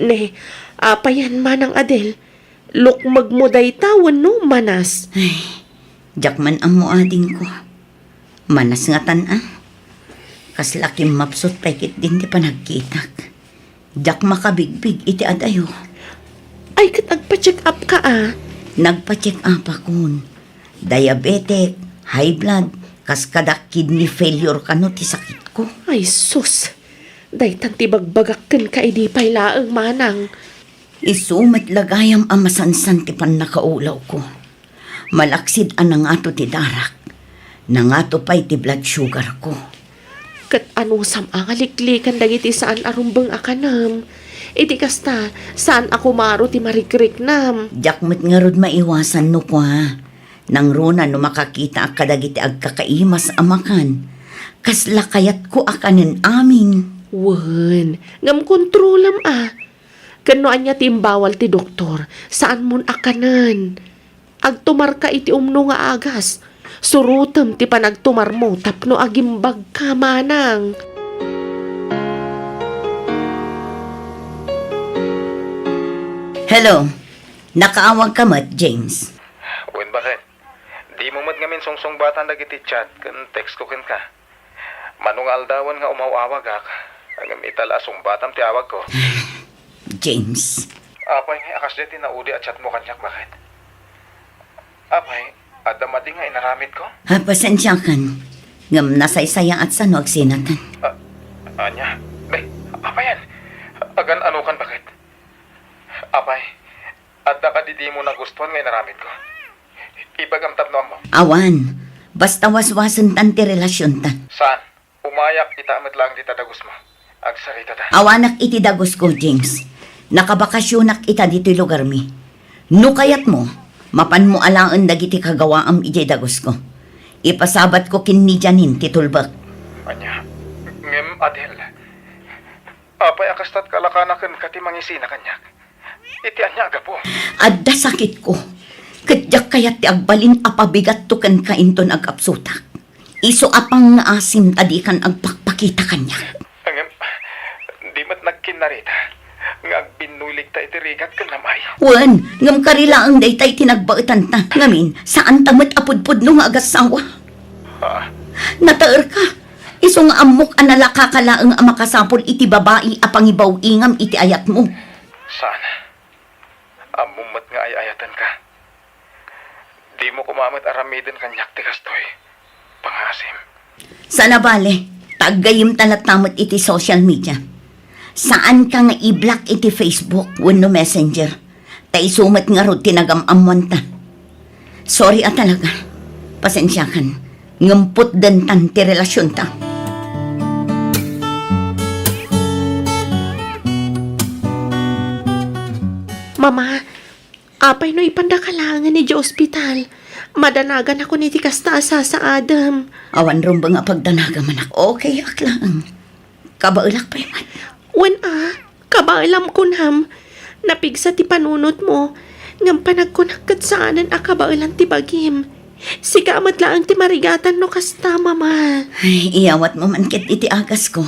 Ne, apayan, Manang Adel? Lukmegmo dayta wenno manas? Ay, diak man ammo, adingko. Manas ngatan, a. Kasla kimmapsut pay ketdin ti panagkitak. Diak makabigbig iti adayo. Ay, ket agpa-check-upka, a? Nagpa-check-upakon. Diabetic, high blood, kas kada kidney failure kano ti sakitko. Ay, sus! Daytan ti bagbagak kenka idi pay laeng, Manang. Isu met la gayam a masansan ti pannakaulawko. Malaksid a nangato ti darak, nangato pay ti blood sugarko. Ket anusam a nga likliken dagiti saan a rumbeng a kanem? Iti kasta, saan a kumaro ti marikriknam. Diak met ngarud maiwasan no kua. Nangruna no makakitaak kadagiti agkakaimas a makan. Kasla kayatko a kanen amin. Wen, ngem kontrolam a. Ken no ania ti imbawal ti doktor, saanmon a kanen. Agtumarka iti umno nga agas. Surotem ti panagtumarmo tapno agimbagka, Manang. Hello. Nakaawagka met, James? Wen, baket. Dimo met ngamin sungsungbatan dagiti chat ken text ko kenka. Mano nga aldawen nga umaw-awagak, ngem ita la a sungbatam ti awagko. James. Apay nga a kasdiay ti naudi a chatmo kaniak, baket? Apay, adda madi nga inaramidko? Ah, pasensiakan. Ngem nasaysayaatsa no agsinatan. Ah, ania? Be, apayan? Agan-anokan, baket? Apay, adda kadi dimo nagustuan nga inaramidko? Ibagam tapno ammom. Awan. Basta waswasentan ti relasiontan. Saan? Umayak ita met laeng dita dagusmo. Agsaritata. Awanak iti dagusko, James. Nakabakasionak ita ditoy lugarmi. No kayatmo, mapanmo alaen dagiti kagawaam idiay dagusko. Ipasabatko ken ni Janine ti tulbek. Ania? Ngem, Adel, apay a kastat kalakana kenka ti mangisina kaniak? Iti ania a gapu? Adda sakitko, ket diak kayat ti agbalin a pabigatto kenka inton agkapsutak. Isu a pangngaasim ta dikan agpakpakita kaniak. Ngem, di met nagkinnarita nga agbinnuyligta iti rigat ken namay. Wen, ngem kari laeng daytay ti nagbaetanta. Ngamin, saanta met a pudpudno nga agassawa. Ah. Nataerka. Isu nga ammok a nalakaka laeng a makasapul iti babai a pangibaw-ingam iti ayatmo. Saan? Ammom met nga ay-ayatenka. Dimo koma met aramiden kaniak ti kastoy. Pangngaasim. Saan a bale, ta aggayemta latta met iti social media. Saanka nga i-block iti Facebook wenno Messenger. Ta isu met ngarud ti nagam-ammoanta. Sorry a talaga. Pasensiakan. Ngem putdentan ti relasionta. Mama, apay no ipandaka laengen idiay ospital? Madanaganakon iti kasta a sasaadem. Awan rumbeng a pagdanagam, anak. Okay ak laeng. Kabaelak pay man. Wen a, kabaelam kunam. Napigsa ti panunotmo. Ngem panagkunak ket saanen a kabaelan ti bagim. Sika met laeng ti marigatan no kasta, Mama. Ay, iyawatmo man ket iti agasko.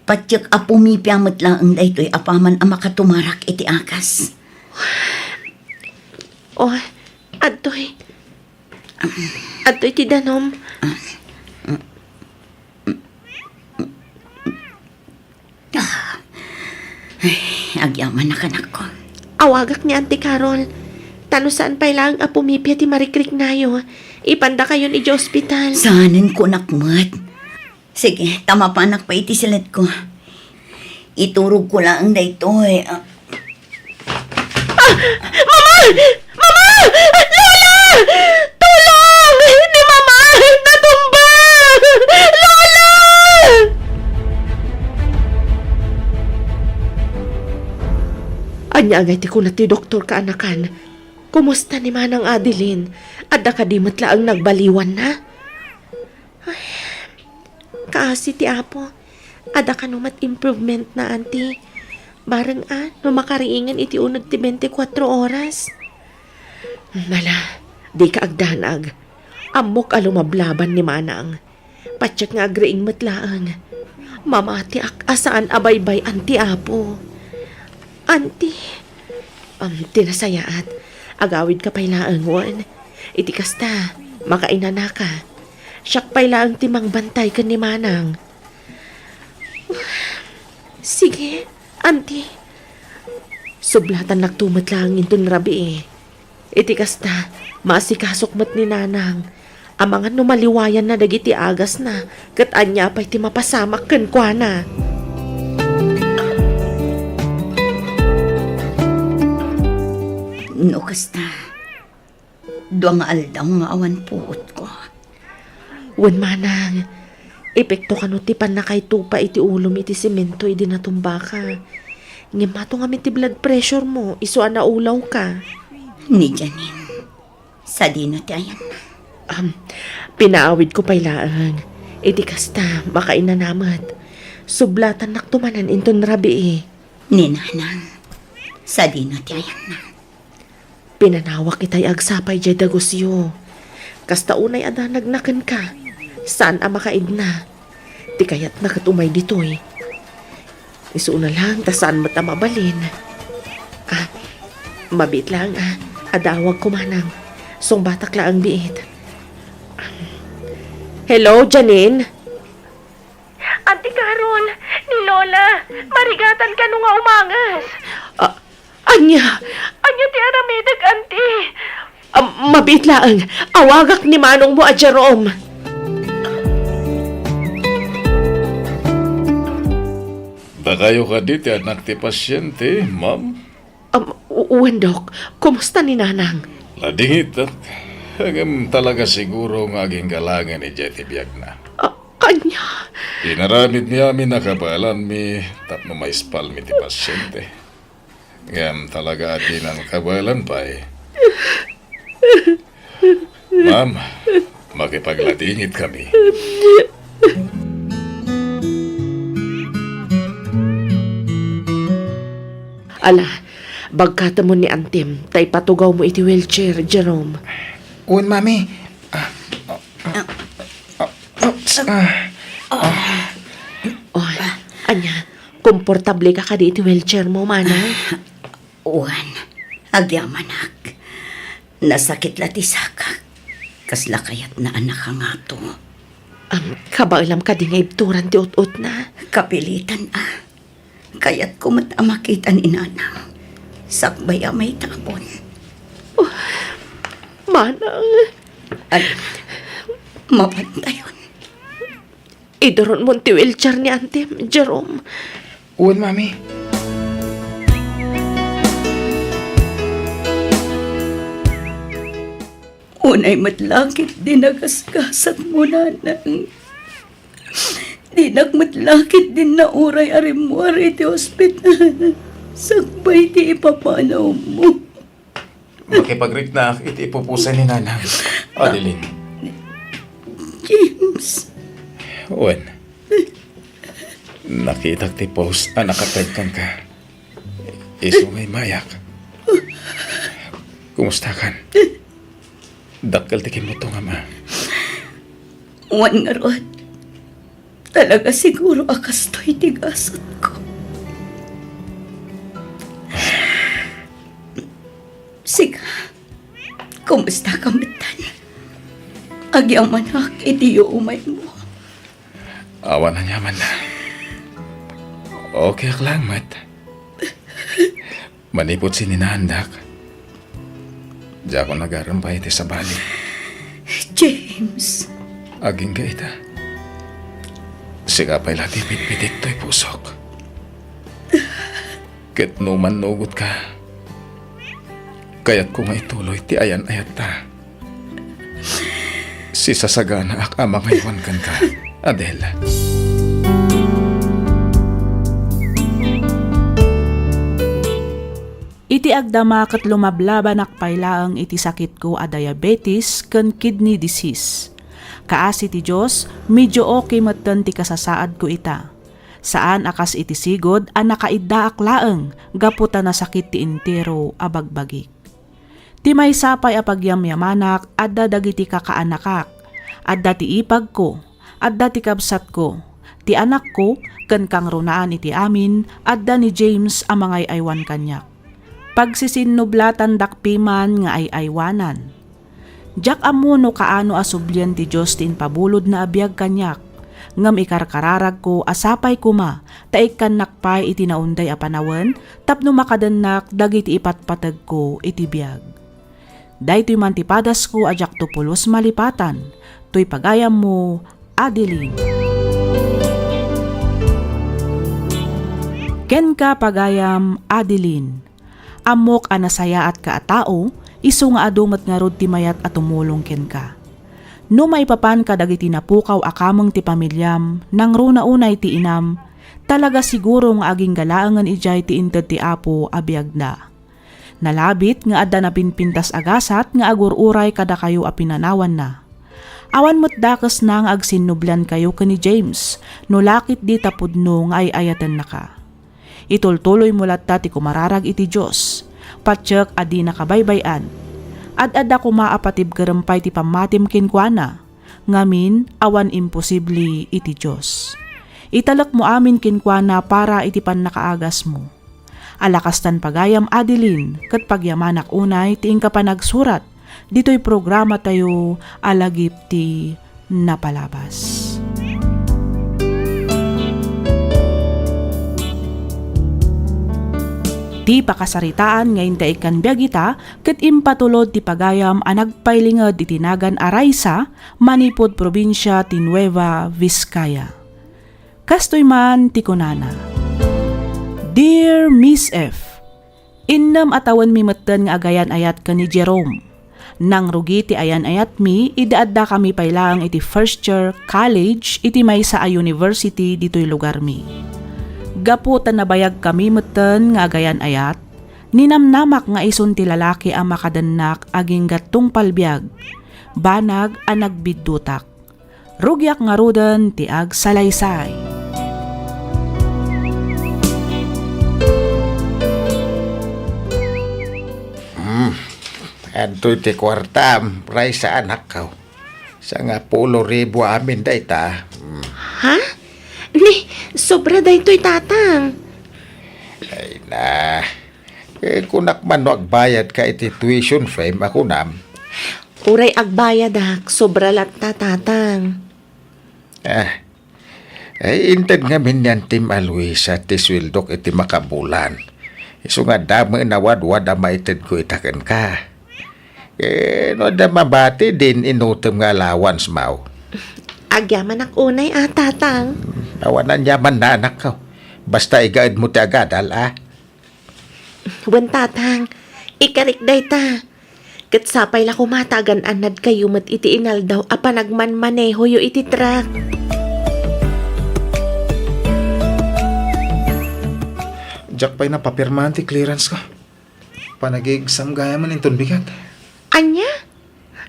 Patiek a pumipia met laeng daytoy apaman a makatumarak iti agas. Oh, adtoy. Adtoy ti danum. Ay, agyamanak, anakko. Awagak ni Auntie Carol. Ta no saan pay laeng a pumipia ti marikriknayo, ipandakayon idiay ospital. Saanen kunak met. Sige, ta mapanak pay iti siletko. Iturogko laeng daytoy. Ah. Ah! Mama! Mama! Lola! Tulong! Ni Mama! Natumba! Lola! Ania ngay ti kuna ti doktor, kaanakan? Kumusta ni Manang Adeline? Adda kadi met laeng nagbaliwanna? Ay, kaasi ti Apo. Adda kano met improvement na, Auntie. Bareng a, no makariingen iti uneg ti twenty-four oras. Ala, dika agdanag. Ammok a lumablaban ni Manang. Patiek nga agriing met laeng. Mamatiak a saan a baybay-an ti Apo. Auntie, um, ti nasayaat, agawidka pay laeng wen. Iti kasta, makainanaka. Siak pay laeng ti mangbantay ken ni Manang. Sige, Auntie. Sublatannakto met laeng inton rabii. Iti kasta, maasikasok met ni Nanang. Amangan no maliwayanna dagiti agasna, ket ania pay ti mapasamak kenkuana. No kasta, dua nga aldaw nga awan puotko. Wen, Manang, epekto kano ti pannakaytupa iti ulom iti semento idi natumbaka. Ngem mato ngamin ti blood pressure mo, isu a naulawka. Ni Janine, sadino ti ayanna? Am, pinaawidko pay laeng. Iti kasta, makainana met. Sublatannakto manen inton rabii. Ni Nanang, sadino ti ayanna? Pinanawak itay agsapa idiay dagusyo. Kasta unay a danagna kenka, saan a makaidna. Ti kayatna ket umay ditoy. Isuna laeng ta saan met a mabalin. Ah, mabiit laeng, ah. Adda awagko, Manang. Sungbatak laeng biit. Hello, Janine? Auntie Carol, ni Lola, marigatan kano nga umanges. Ah, ania? Ania ti aramidek, Auntie? Ah, mabiit laeng. Awagak ni manongmo a Jerome. Dakayo kadi ti anak ti pasiente, ma'am? Um, u-, wen, Dok. Kumusta ni Nanang? Nadingitak. Ngem talaga siguro nga aginggalangen idiay ti biagna. Ah, ania? Inaramid mi amin a kabaelanmi tapno maispalmi ti pasiente. Ngem talaga a dinan kabaelan pay. Ma'am, makipagladingit kami. Ala, bagkatemon ni Antim, ta ipatugawmo iti wheelchair, Jerome. Wen, Mami. Ah, ah, ah, ah, ah, ah. Oh, ania, komportable ka kadi iti wheelchair mo, Manang? Wen, agyamanak. Nasakit la ti sakak. Kasla kayatna a nakangato. Am, kabaelam kadi nga ibturan ti ut-utna? Kapilitan a. Kayatko met a makita ni Nanang. Sakbay a maitabon. Oh, Manang. Ay, mapantayon. Iduronmon ti wheelchair ni Antim, Jerome. Wen, Mami. Unay met la ketdi nagasgasatmo, Nanang. Dinak met la ketdi nauray a rimmuar iti ospital. Sakbay ti ipapanawmo. Makipagriknaak iti ipupusay ni Nanang. Adeline. James. Wen, nakitak ti post a nakated kenka. Isu nga immayak. Kumustakan? Dakkel ti kimmutongam a. Wen ngarud, talaga siguro a kastoy ti gasatko. Sika, kumusta ka metten? Agyamanak iti umaymo. Awan aniaman. Okay ak lang met. Manipud sininaandak, diak nagaram pay iti sabali. James. Agingga ita. Sika pay la ti pitpitik toy pusok. Ket no mannugot ka, kayatko nga ituloy ti ayan-ayatta. Sisasaganaak a mangaywan kenka, Adele. Iti agdama ket lumablabanak pay laeng iti sakitko a diabetes ken kidney disease. Kaasi ti Dios, medyo okay metten ti kasasaadko ita. Saan a kas iti sigud a nakaiddaak laeng gapu ta nasakit ti entero a bagbagik. Ti maysa pay a pagyamyamanak, adda dagiti kakaanakak, adda ti ipagko, adda ti kabsatko, ti anakko, ken kangrunaan iti amin, adda ni James a mangay-aywan kaniak. Pagsisinnublatan dakpiman nga ay-aywanan. Diak ammo no kaano a sublien ti Dios ti impabulodna a biag kaniak, ngem ikarkararagko a sapay koma ta ikkannak pay iti naunday a panawen tapno makadennak dagiti ipatpategko iti biag. Daytoy man ti padasko a diakto pulos malipatan, toy pagayammo, Adeline. Kenka, pagayam, Adeline. Ammok a nasayaatka a tao, isu nga adu met ngarud ti mayat a tumulong kenka. No maipapan kadagiti napukaw a kameng ti pamiliam, nangruna unay ti inam, talaga siguro nga agingga laengen idiay ti inted ti Apo a biagda. Nalabit nga adda napinpintas a gasat nga agur-uray kadakayo a pinanawanna. Awan met dakesna nga agsinnubliankayo ken ni James no laketdi ta pudno nga ay-ayatennaka. Itultuloymo latta ti kumararag iti Dios. Patiek a dinaka baybay-an. Ad-adda koma a patibkerem pay ti pammatim kenkuana. Ngamin, awan imposible iti Dios. Italekmo amin kenkuana para iti pannakaagasmo. Ala kastan pagayam, Adeline, ket pagyamanak unay ti inka panagsurat ditoy programatayo a Lagip ti Napalabas. Ti pakasaritaan nga intaikkan biag ita ket impatulod ti pagayam a nagpailinged iti nagan a Raisa manipud probinsia ti Nueva Vizcaya. Kastoy man ti kunana, "Dear Miss F, innem a tawenmi metten nga agayan-ayat ken ni Jerome. Nangrugi ti ayan-ayatmi idi addakami pay laeng iti first year college iti maysa a university ditoy lugarmi. Gapu ta nabayagkami metten nga agayan-ayat, ninamnamak nga isun ti lalaki a makadennak agingga tungpal biag, banag a nagbiddutak. Rugiak ngaruden ti agsalaysay." Hmm. Adtoy ti kuartam, Raisa, anakko. Sangapulo ribu amin dayta. Hmm. Ha? Ni, sobra daytoy, Tatang. Ay na. Eh, kunak man no agbayadka iti tuition fee a kunam. Uray agbayadak, sobra latta, Tatang. Ah, ay, inted ngamin ni Antim a Luisa ti sueldok iti makabulan. Isu nga damo a wadwad a maitedko ita kenka. Eh, no adda mabati, din inutem nga allowance mo. Agyamanak unay a, Tatang. Awan aniaman, anakko. Basta igaedmo ti agadal, a. Wen, Tatang, ikarik dayta. Ket sapay la koma ta agan-annadkayo met iti inaldaw a panagmanmanehoyo iti truck. Diak pay napapirmaan ti clearance ko. Panag-exam gayam inton bigat. Ania?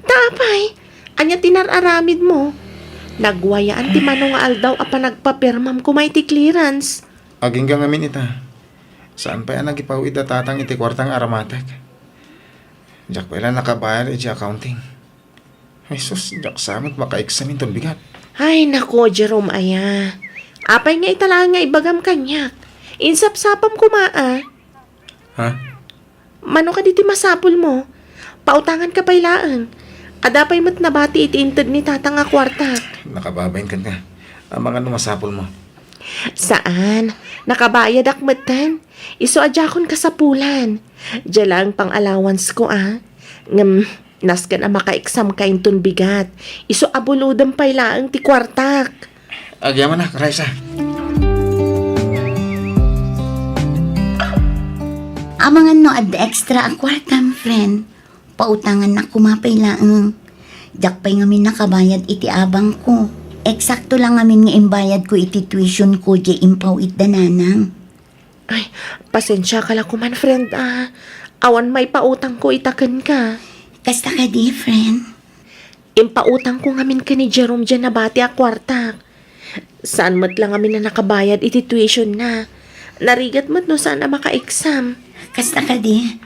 Ta apay, ania ti nar-aramidmo? Nagwayaan ti mano nga aldaw a panagpapirmam koma iti clearance. Agingga ngamin ita. Saan pay a nagipaw-id a Tatang iti kuarta nga aramatek. Diak pay la nakabayad iti accounting. Jesus, diak sa met maka-exam inton bigat. Ay, nako, Jerome aya. Apay nga ita laeng nga ibagam kaniak? Insapsapam koma, a. Ha? Mano kadi ti masapulmo? Pautanganka pay laeng. Adda pay met nabati iti inted ni Tatang a kuartak. Nakababain kenka. Amangan no masapulmo. Saan. Nakabayadak metten. Isu a diakon kasapulan. Dia laeng pang-allowancesko, a. Ngem, nasken a maka-examka inton bigat. Isu a bulodem pay laeng ti kuartak. Agyamanak, Raisa. Amangan no adda extra a kuartam, friend. Pautangannak koma pay laeng. Diak pay ngamin nakabayad iti abangko. Eksakto la ngamin nga imbayadko iti tuitionko diay impaw-it da nanang. Ay, pasensiaka la koman, friend, a. Awan maipautangko ita kenka. Kasta kadi, friend? Impautangko ngamin ken ni Jerome diay nabati a kuartak. Saan met la ngamin a nakabayad iti tuitionna. Narigat met no saan a maka-exam. Kasta kadi?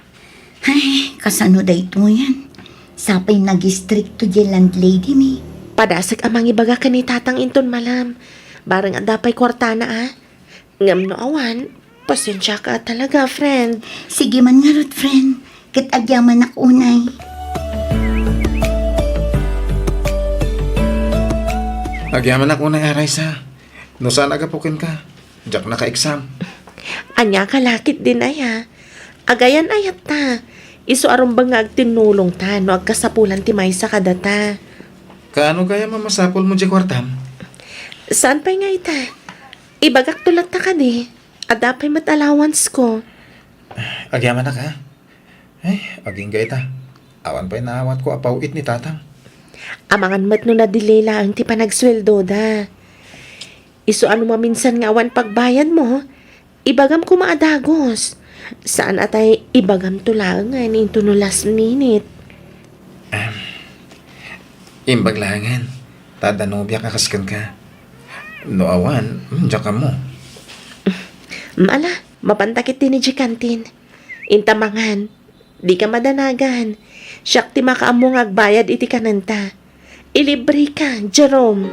Ay, kasano daytoyen? Sapay nagistrikto diay landlady mi. Padasek a mangibaga ken ni Tatang inton malem. Bareng adda pay kuartana, a. Ngem no awan, pasensiaka talaga, friend. Sige man ngarud, friend. Ket agyamanak unay. Agyamanak unay, a, Raisa. No saan a gapu kenka, diak naka-exam. Ania ka la ketdin aya? Agayan-ayatta. Isu a rumbeng nga agtinnulongta no agkasapulan ti maysa kadata. Kaano gayam a masapulmo diay kuartam? Saan pay nga ita? Ibagakto latta kadi. Adda pay met allowanceko. Agyamanak, a. Ay, agingga ita. Awan pay naawatko a paw-it ni Tatang. Amangan met no na-delay laeng ti panagsueldoda. Isu a no maminsan nga awan pagbayadmo, ibagam koma a dagus. Saan a tay ibagamto laengen intono last minute. Em, imbag laengen, ta adda nobiak a kas kenka. No awan, mm, diak ammo. Mm, ala, mapanta ketdi idiay kantin. Inta mangan. Dika madanagan. Siak ti makaammo nga agbayad iti kanenta. Ilibreka, Jerome.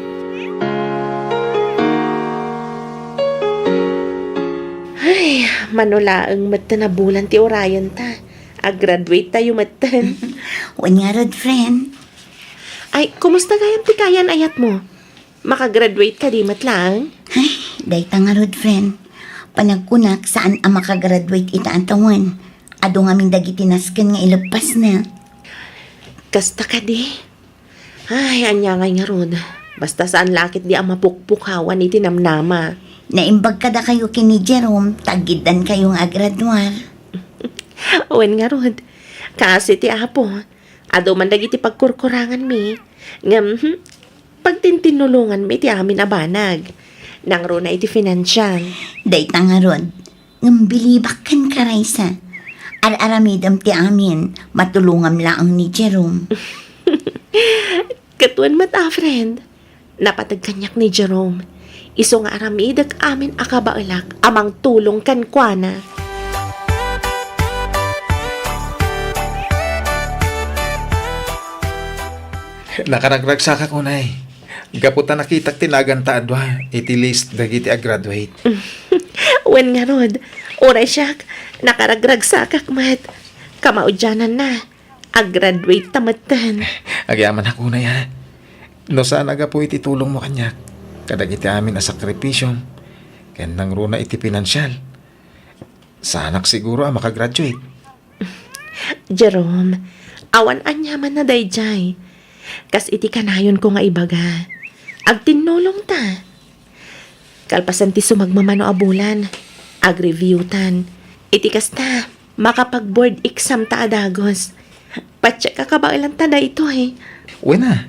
Ay, mano laeng metten a bulan ti urayenta. Ag-graduate tayo metten. Wen ngarud, friend. Ay, kumusta gayam ti kayan-ayatmo? Makagraduate kadi met laeng? Ay, dayta ngarud, friend. Panagkunak, saan a makagraduate ita a tawen. Adu ngamin dagiti nasken nga ileppasna. Kasta kadi? Ay, ania ngay ngarud. Basta saan la ketdi a mapukpukawan iti namnama. Naimbag kadakayo ken ni Jerome, ta aggiddankayo nga agraduar. Wen ngarud. Kaasi ti Apo. Adu man dagiti pagkurkuranganmi. Ngem, hmm, pagtintinnulonganmi ti amin a banag. Nangruna iti finansial. Dayta ngarud, ngem bilibak kenka, Raisa. Ar-aramidem ti amin, matulongam laeng ni Jerome. Ket wen met a, friend. Napateg kaniak ni Jerome. Isu nga aramidek amin a kabaelak a mangtulong kenkuana. Nakaragragsakak unay. Gapu ta nakitak ti naganta a dua iti list dagiti a-graduate. Wen ngarud, uray siak, nakaragragsakak met. Kamaudiananna, ag-graduate ta metten. Agyamanak unay, a. No saan a gapu iti tulongmo kaniak, kadagiti amin a sakripisiom, ken nangruna iti pinansial, saanak siguro a makagraduate. Jerome, awan aniamanna daydiay. Kas iti kanayonko nga ibaga, agtinnulongta. Kalpasan ti sumagmamano a bulan, agreviewtan. Iti kasta, makapag-board exam ta a dagus. Patiek a kabaelanta daytoy. Wen a,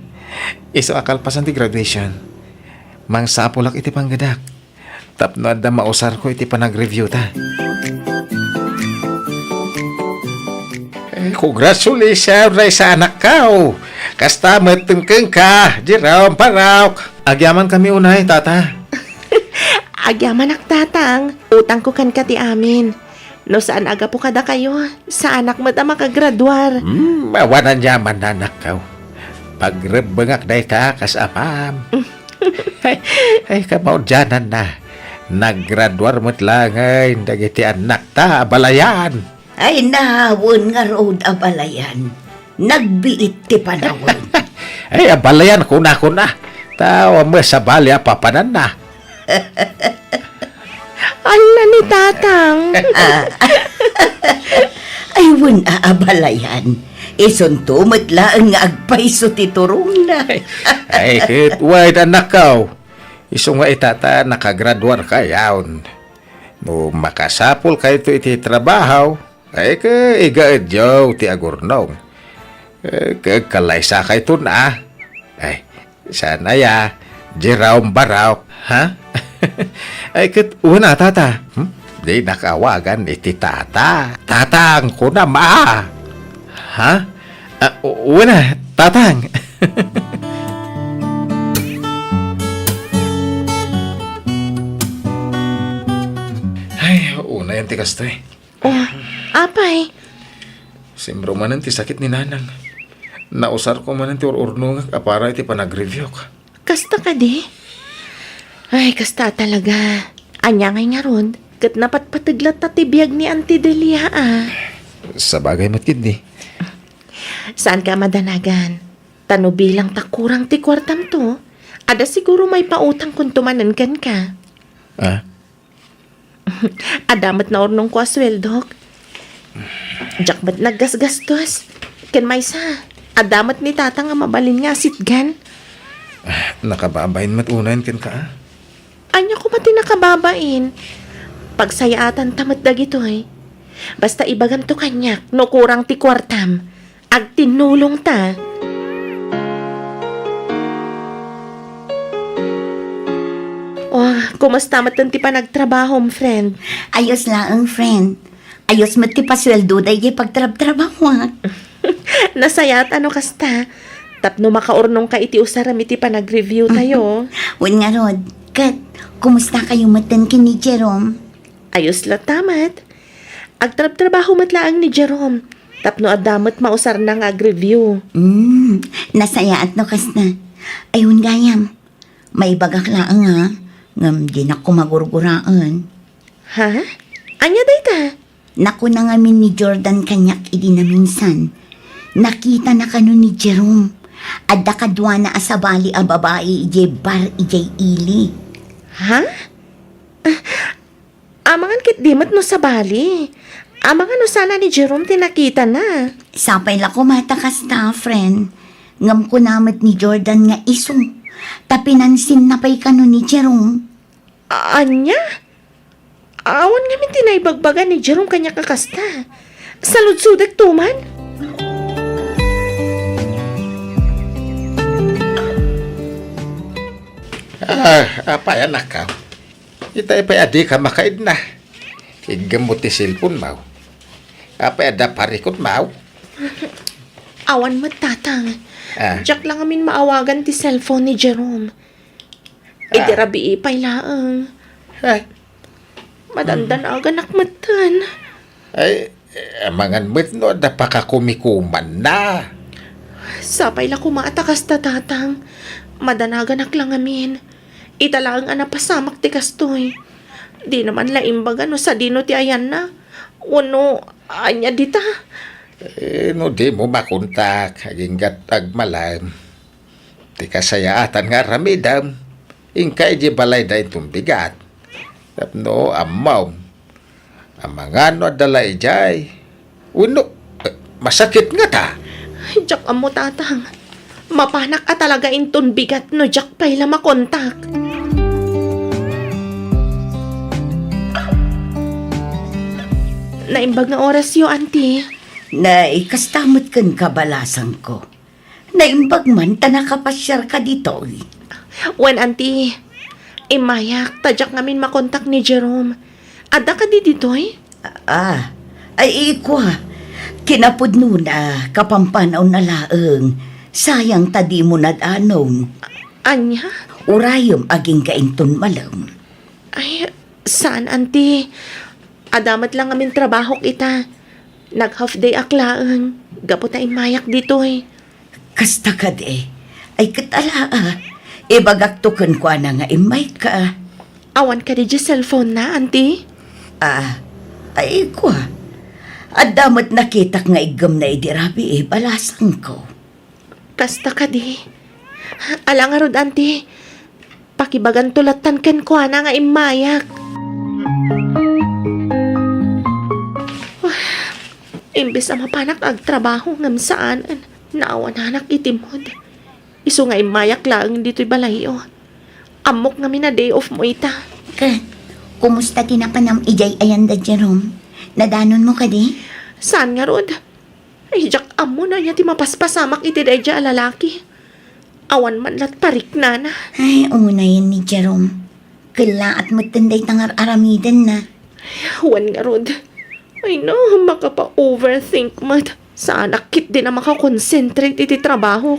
isu a kalpasan ti graduation, mangsapulak iti panggedak tapno adda mausarko iti panagreviewta. Eh, congratulations, Raisa, anakko. Kasta met kenka, Jerome, Parok. Agyamankami unay, Tata. Agyamanak, Tatang. Utangko kenka ti amin. No saan a gapu kadakayo, saanak met a makagraduar. Hmm, awan aniaman, anakko. Pagrebbengak dayta kas amam. Ay, kamaudiananna. Naggraduar met laeng dagiti annakta a balayan. Ay, wen ngarud a balayan. Nagbiit ti panawen. Ay, abalayan kuna, kuna. Ta awan met sabali a papananna. Alla ni Tatang. Ah. Ay, wen a abalayan. Isunto met laeng nga agpayso ti turongna. Ay, ket wen, anakko. Isu nga ita ta nakagraduarkayon. No makasapulkayto iti trabaho, ay, ket igaedyo ti agurnong. Eh, ket kalaysakayton a. Ay, saan aya, Jerome Barok, ha? Ay, ket wen a, tata. Hmm? Dinak awagan iti tata. Tatang, kunam a. Ha? Ah, wen a, tatang. Ay, unayen ti kastoy. Oh, apay? Simro manen ti sakit ni nanang. Nausarko manen ti ur-urnongak a para iti panagreviewko. Kasta kadi? Ay, kasta talaga. Ania ngay ngarud, ket napatpateg latta ti biag ni Auntie Delia, a. Sabagay met ketdi. Saanka a madanagan. Ta no bilang ta kurang ti kuartamto, adda siguro maipautangkonto manen kenka. Ah? Adda met naurnongko a sueldok. Diak met naggasgastos. Ken maysa, adda met ni Tatang a mabalin nga asitgan. Ah, nakababain met unayen kenka, a? Ania koma ti nakababain? Pagsayaatanta met dagitoy. Basta ibagamto kaniak no kurang ti kuartam. Agtinnulongta. Oh, kumusta met ti panagtrabahom, friend? Ayos laeng, friend. Ayos met ti pasueldoda idiay pagtrabtrabahoak. Nasayaat a no kasta. Tapno makaurnongka iti usarem iti panagreviewtayo. Wen ngarud, ket kumusta kayo met ken ni Jerome? Ayos latta met. Agtrabtrabaho met laeng ni Jerome. Tapno adda met mausarna nga agreview. Hmm, nasayaat no kasta. Ay, wen gayam, maibagak laeng a, ngem dinak koma gurguraen. Ha? Ania dayta? Nakuna ngamin ni Jordan kaniak idi naminsan. Nakitana kano ni Jerome. Adda kaduana a sabali a babai idiay bar idiay ili. Ha? Amangan ketdi met no sabali. Amangan no saan a ni Jerome ti nakitana. Sapay la koma ta kasta, friend. Ngem kuna met ni Jordan nga isu. Ta pinansinna pay kano ni Jerome. A-, ania? Awan ngamin ti naibagbaga ni Jerome kaniak a kasta. Saludsodekto man. Ah, apay, anakko? Itay pay a dika makaidna. Iggammo ti cellphone-mo. Apay adda parikutmo? Awan met, Tatang. Ah. Diak la ngamin maawagan ti cellphone ni Jerome. Idi Ah. rabii pay laeng. Ay. Madandanaganak metten. Ay, amangan met no adda pakakumikumanna. Sapay la koma a ta kasta, Tatang. Madanaganak la ngamin. Ita laeng a napasamak ti kastoy. Dina man la imbaga no sadino ti ayanna. Wenno, ania dita? Eh, no dimo makontak, agingga't agmalem. Ti kasayaatan nga aramidem, inka idiay balayda inton bigat. Tapno ammom, amangan no adda la idiay. Wenno, eh, masakit ngata. Diak ammo, Tatang. Mapanak a talaga inton bigat no diak pay la makontak. Naimbag nga orasyo, Auntie. Nay, kasta met ken kabalasangko. Naimbag man ta nakapasiarka ditoy. Wen, Auntie. Immayak, ta diak ngamin makontak ni Jerome. Adda kadi ditoy? Ah, ay, ikua. Kinapudnona, kapampanawna laeng. Sayang ta dimo nadanon. Ania? Urayem agingga inton malem. Ay, saan, Auntie. Adda met la ngamin trabahok ita. Nag-half day ak laeng, gapu ta immayak ditoy. Kasta kadi. Ay, ket ala, a. Ibagakto kenkuana nga immayka. Awan kadi diay cellphone na, Auntie? Ah, ay, kua. Adda met nakitak nga iggemna idi rabii, balasangko. Kasta kadi. Ala ngarud, Auntie. Pakibaganto lattan kenkuana nga immayak. Imbes a mapanak agtrabaho ngem saan, naawananak iti mood. Isu nga immayak laeng ditoy balayyo. Ammok ngamin a day off mo ita. Ket, kumusta ti napanam idiay ayan da Jerome? Nadanonmo kadi? Saan ngarud? Ay, diak ammo no ania ti mapaspasamak iti daydiay a lalaki. Awan man lat pariknana. Ay, unayen ni Jerome. Kellaat metten dayta nga ar-aramidenna. Wen ngarud. Ay no, makapa-overthink met. Saanak ketdin a makakonsentrate iti trabaho.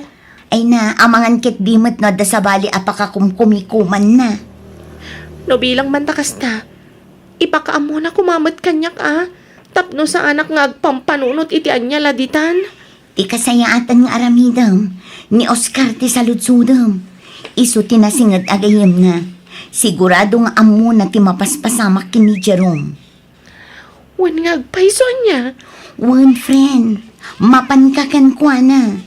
Ay na, amangan ketdi met no adda sabali a pakakumkumikumanna. No bilang man ta kasta, ipakaammona koma met kaniak a, tapno saanak nga agpampanunot iti ania la ditan. Ti kasayaatan nga aramidem, ni Oscar ti saludsodem. Isu ti nasinged a gayyemna. Sigurado nga ammona ti mapaspasamak ken ni Jerome. Wen nga agpayso ania? Wen, friend. Mapanka kenkuana.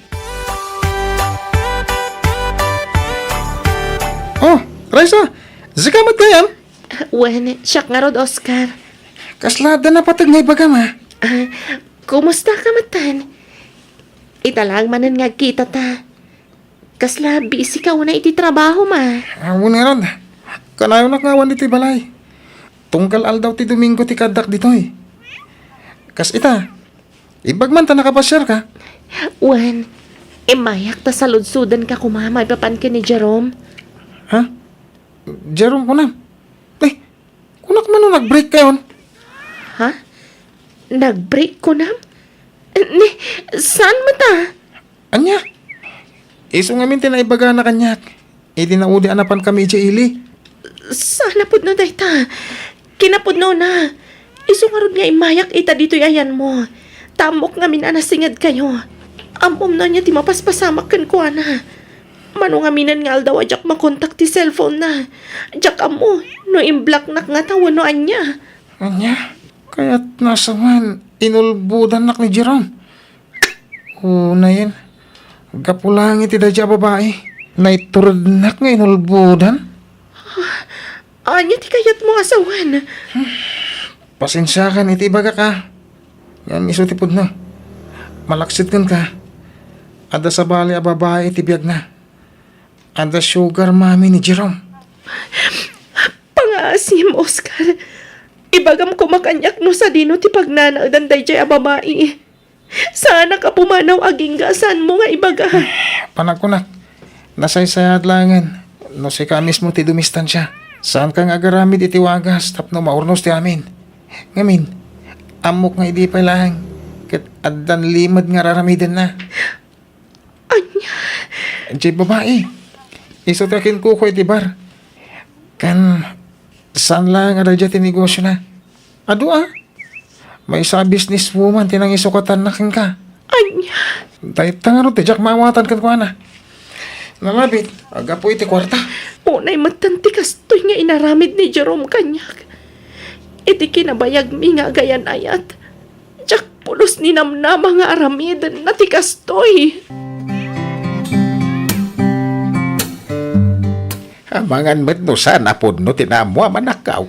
Oh, Raisa, sika met gayam? Wen, siak ngarud, Oscar. Kasla adda napateg nga ibagam, a? Ah, kumusta ka metten? Ita laeng manen nga agkitata. Kasla busy ka unay iti trabahom, a? Ah, wen ngarud. Kanayonak nga awan iti balay. Tunggal aldaw ti Domingo ti kaaddak ditoy. Kas ita, imbag man ta nakapasiarka. Wen, immayak ta saludsodenka koma maipapan ken ni Jerome. Ha? Jerome kunam? Eh, kunak man no nag-break kayon? Ha? Nag-break kunam? Ni, saan met a? Ania? Isu ngamin ti naibagana kaniak. Idi naudi a napankami idiay ili. Saan a pudno dayta? Kinapudnona. Isu ngarud nga immayak ita ditoy ayanmo. Ta ammok ngamin a nasingedkayo. Ammom no ania ti mapaspasamak kenkuana. Mano ngaminen nga aldaw a diak makontak ti cellphone na. Diak ammo no imblocknak ngata wenno ania. Ania? Kayatna a sawen, inulbodannak ni Jerome. Unayen, gapu laeng iti daydiay a babai, naiturednak nga inulbodan. Ania ti kayatmo a sawen? Pasensiakan iti ibagak a. Ngem isu ti pudno. Malaksid kenka. Adda sabali a babai iti biagna. Adda sugar mommy ni Jerome. Pangaasim, Oscar. Ibagam koma kaniak no sadino ti pagnanaedan daydiay a babai. Saanak a pumanaw agingga a saanmo nga ibaga. Panagkunak, nasaysayaat laengen no sika mismo ti dumistansia. Saanka nga agaramid iti wagas tapno maurnos ti amin. Ngamin, ammok nga idi pay laeng ket addan limed nga ar-aramidenna. Ania? Diay babai. Isu ti akinkuko iti bar. Kan, saan laeng a daydiay ti negosiona. Adu a. Maysa a businesswoman ti nangisukatanna kenka. Ania? Dayta ngarud ti diak maawatan kenkuana. Nalabit, gapu iti kuarta. Unay metten ti kastoy nga inaramid ni Jerome kaniak. Iti kinabayagmi nga agayan-ayat, diak pulos ninamnama nga aramidenna ti kastoy. Amangan met no saan a pudno ti naammo a manakkaw.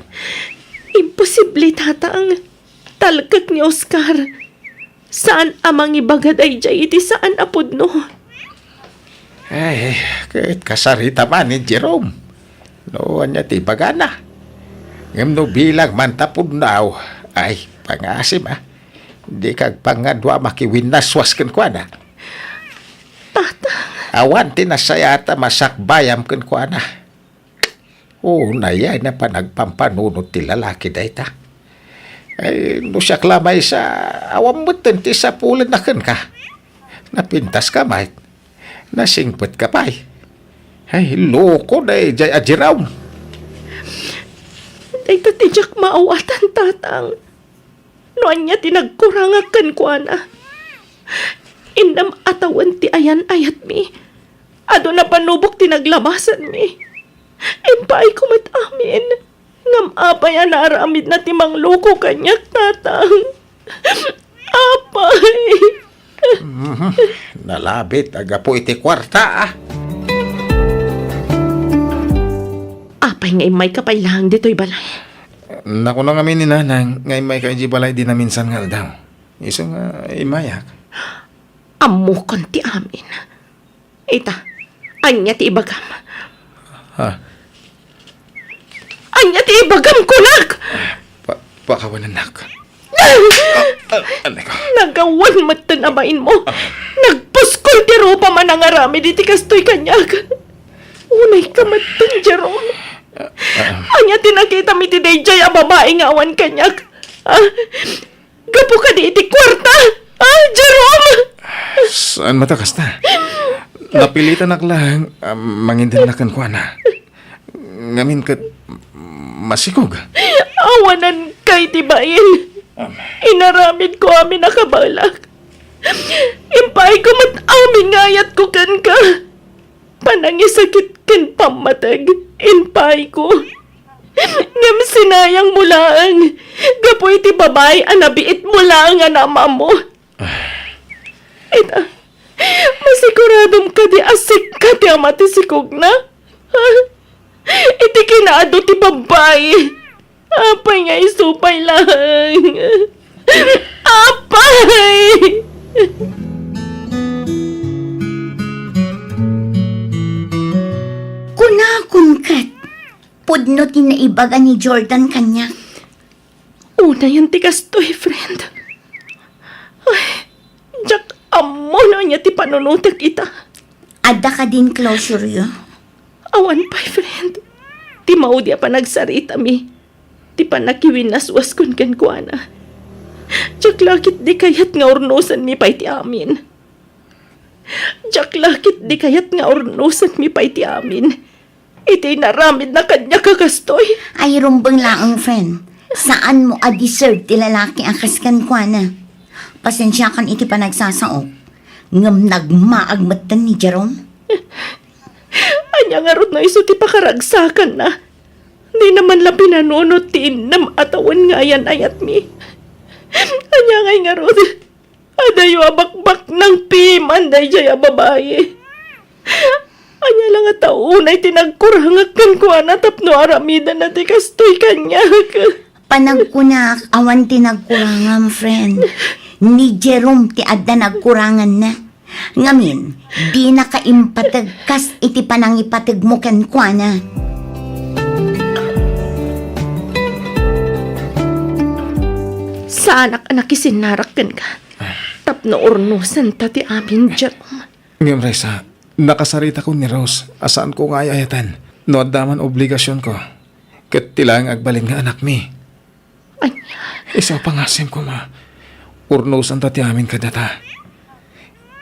Imposible, Tatang. Talkek ni Oscar. Saan a mangibaga daydiay iti saan a pudno. Ay, ket kasarita man ni Jerome. No ania ti ibagana. Ngem no bilang man ta pudno, ay, pangaasim a. Dika agpangadua makiwinnaswas kenkuana. Tatang. Awan ti nasayaat a masakbayam kenkuana. Unay a panagpampanunot ti lalaki dayta. Ay, no siak la maysa, awan metten ti sapulenna kenka. Napintaska met. Nasingpetka pay. Ay, loko daydiay a Jerome. Dayta ti diak maawatan, Tatang. no ania ti nagkurangak kenkuana. Innem a tawen ti ayan-ayatmi. Adu a panubok ti naglabasanmi. Impaayko met amin. Ngem apay a naaramidna ti mangloko kaniak, Tatang? Apay! Mhm. Nalabit a gapu iti kuarta, ah. Apay nga immayka pay laeng ditoy balay? Nakuna ngamin ni Nanang nga immayka idiay balay dina minsan nga aldaw. Isu nga immayak. Ammokon ti amin. Ita, ania ti ibagam? Ha? Ania ti ibagam, kunak? Pa-, pakawanennak. Ah, ah, anay ko. Nagawan metten a bainmo. Nagpuskol ti rupam a nangaramid iti kastoy kaniak. Unayka metten, Jerome. Ah, ah. Ania ti nakitam iti daydiay a babai nga awan kaniak? Ah, gapu kadi iti kuarta? Ah, Jerome! Saan met a kasta? Napilitanak laeng a mangidenna kenkuana. Ngamin ket masikog. Awananka iti bain. Am. Inaramidko amin a kabaelak. Impaayko met amin nga ayatko kenka. Panangisakit ken pammateg, impaayko. Ngem sinayangmo laeng, gapu iti babai a nabiitmo laeng a naammo. Ita, masiguradom kadi a sika ti ama ti sikogna? Ha? Iti kinaadu ti babai. Apay nga isu pay laeng? Apay! Kunakon ket, pudno ti naibaga ni Jordan kaniak. Unayen ti kastoy, friend. Ay, diak ammo no ania ti panunotek ita. Adda kadin closure-yo? Awan pay, friend. Ti maudi a panagsaritami, ti pannakiwinnaswaskon kenkuana. Diak la ketdi kayat nga urnosenmi pay ti amin. Diak la ketdi kayat nga urnosenmi pay ti amin. Iti inaramidna kaniak a kastoy. Ay, rumbeng laeng, friend. Saanmo a deserve ti lalaki a kas kenkuana. Pasensiakan iti panagsasaok. Ngem nagmaag metten ni Jerome. Ania ngarud no isu ti pakaragsakanna? Dina man la pinanunot ti innem a tawen nga ayan-ayatmi. Ania ngay ngarud? Adayo a bakbaknang piman daydiay a babai. Ania la ngata unay ti nagkurangak kenkuana tapno aramidenna ti kastoy kaniak? Panagkunak, awan ti nagkurangam, friend. Ni Jerome ti adda nagkuranganna. Ngamin, dinaka impateg kas iti panangipategmo kenkuana. Saanak a nakisinnarak kenka. Tapno urnosenta ti amin, Jerome. Ngem, Raisa, nakasaritakon ni Rose a saanko nga ay-ayaten no adda man obligasionko ket ti laeng agbalin nga anakmi. Ania? Isu a pangasim koma, urnosenta ti amin kadata.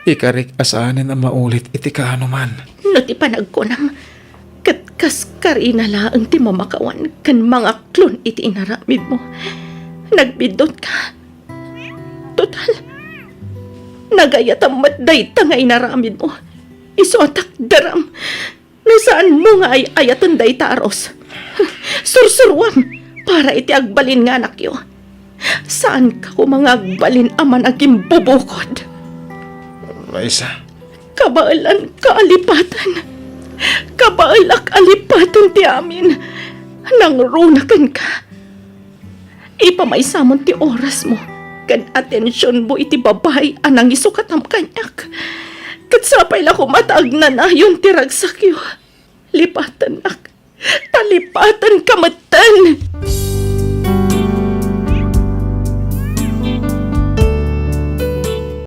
Ikarik a saanen a maulit iti kaanoman. No ti panagkunam, ket kas karina laeng ti mamakawan ken mangaklon iti inaramidmo. Nagbiddutka. Total, nagayatam met dayta nga inaramidmo. Isu a takderam. No saanmo nga ay-ayaten dayta a Rose, sursuruam para iti agbalin nga anakyo. Saanka koma nga agbalin a managimbubukod. Raisa. Kabaelanka a lipaten. Kabaelak a lipaten ti amin. Nangruna kenka. Ipamaysamon ti orasmo ken atensionmo iti babai a nangisukatam kaniak. Ket sapay la koma ta agnanayon ti ragsakyo. Lipatennak, ta lipatenka metten.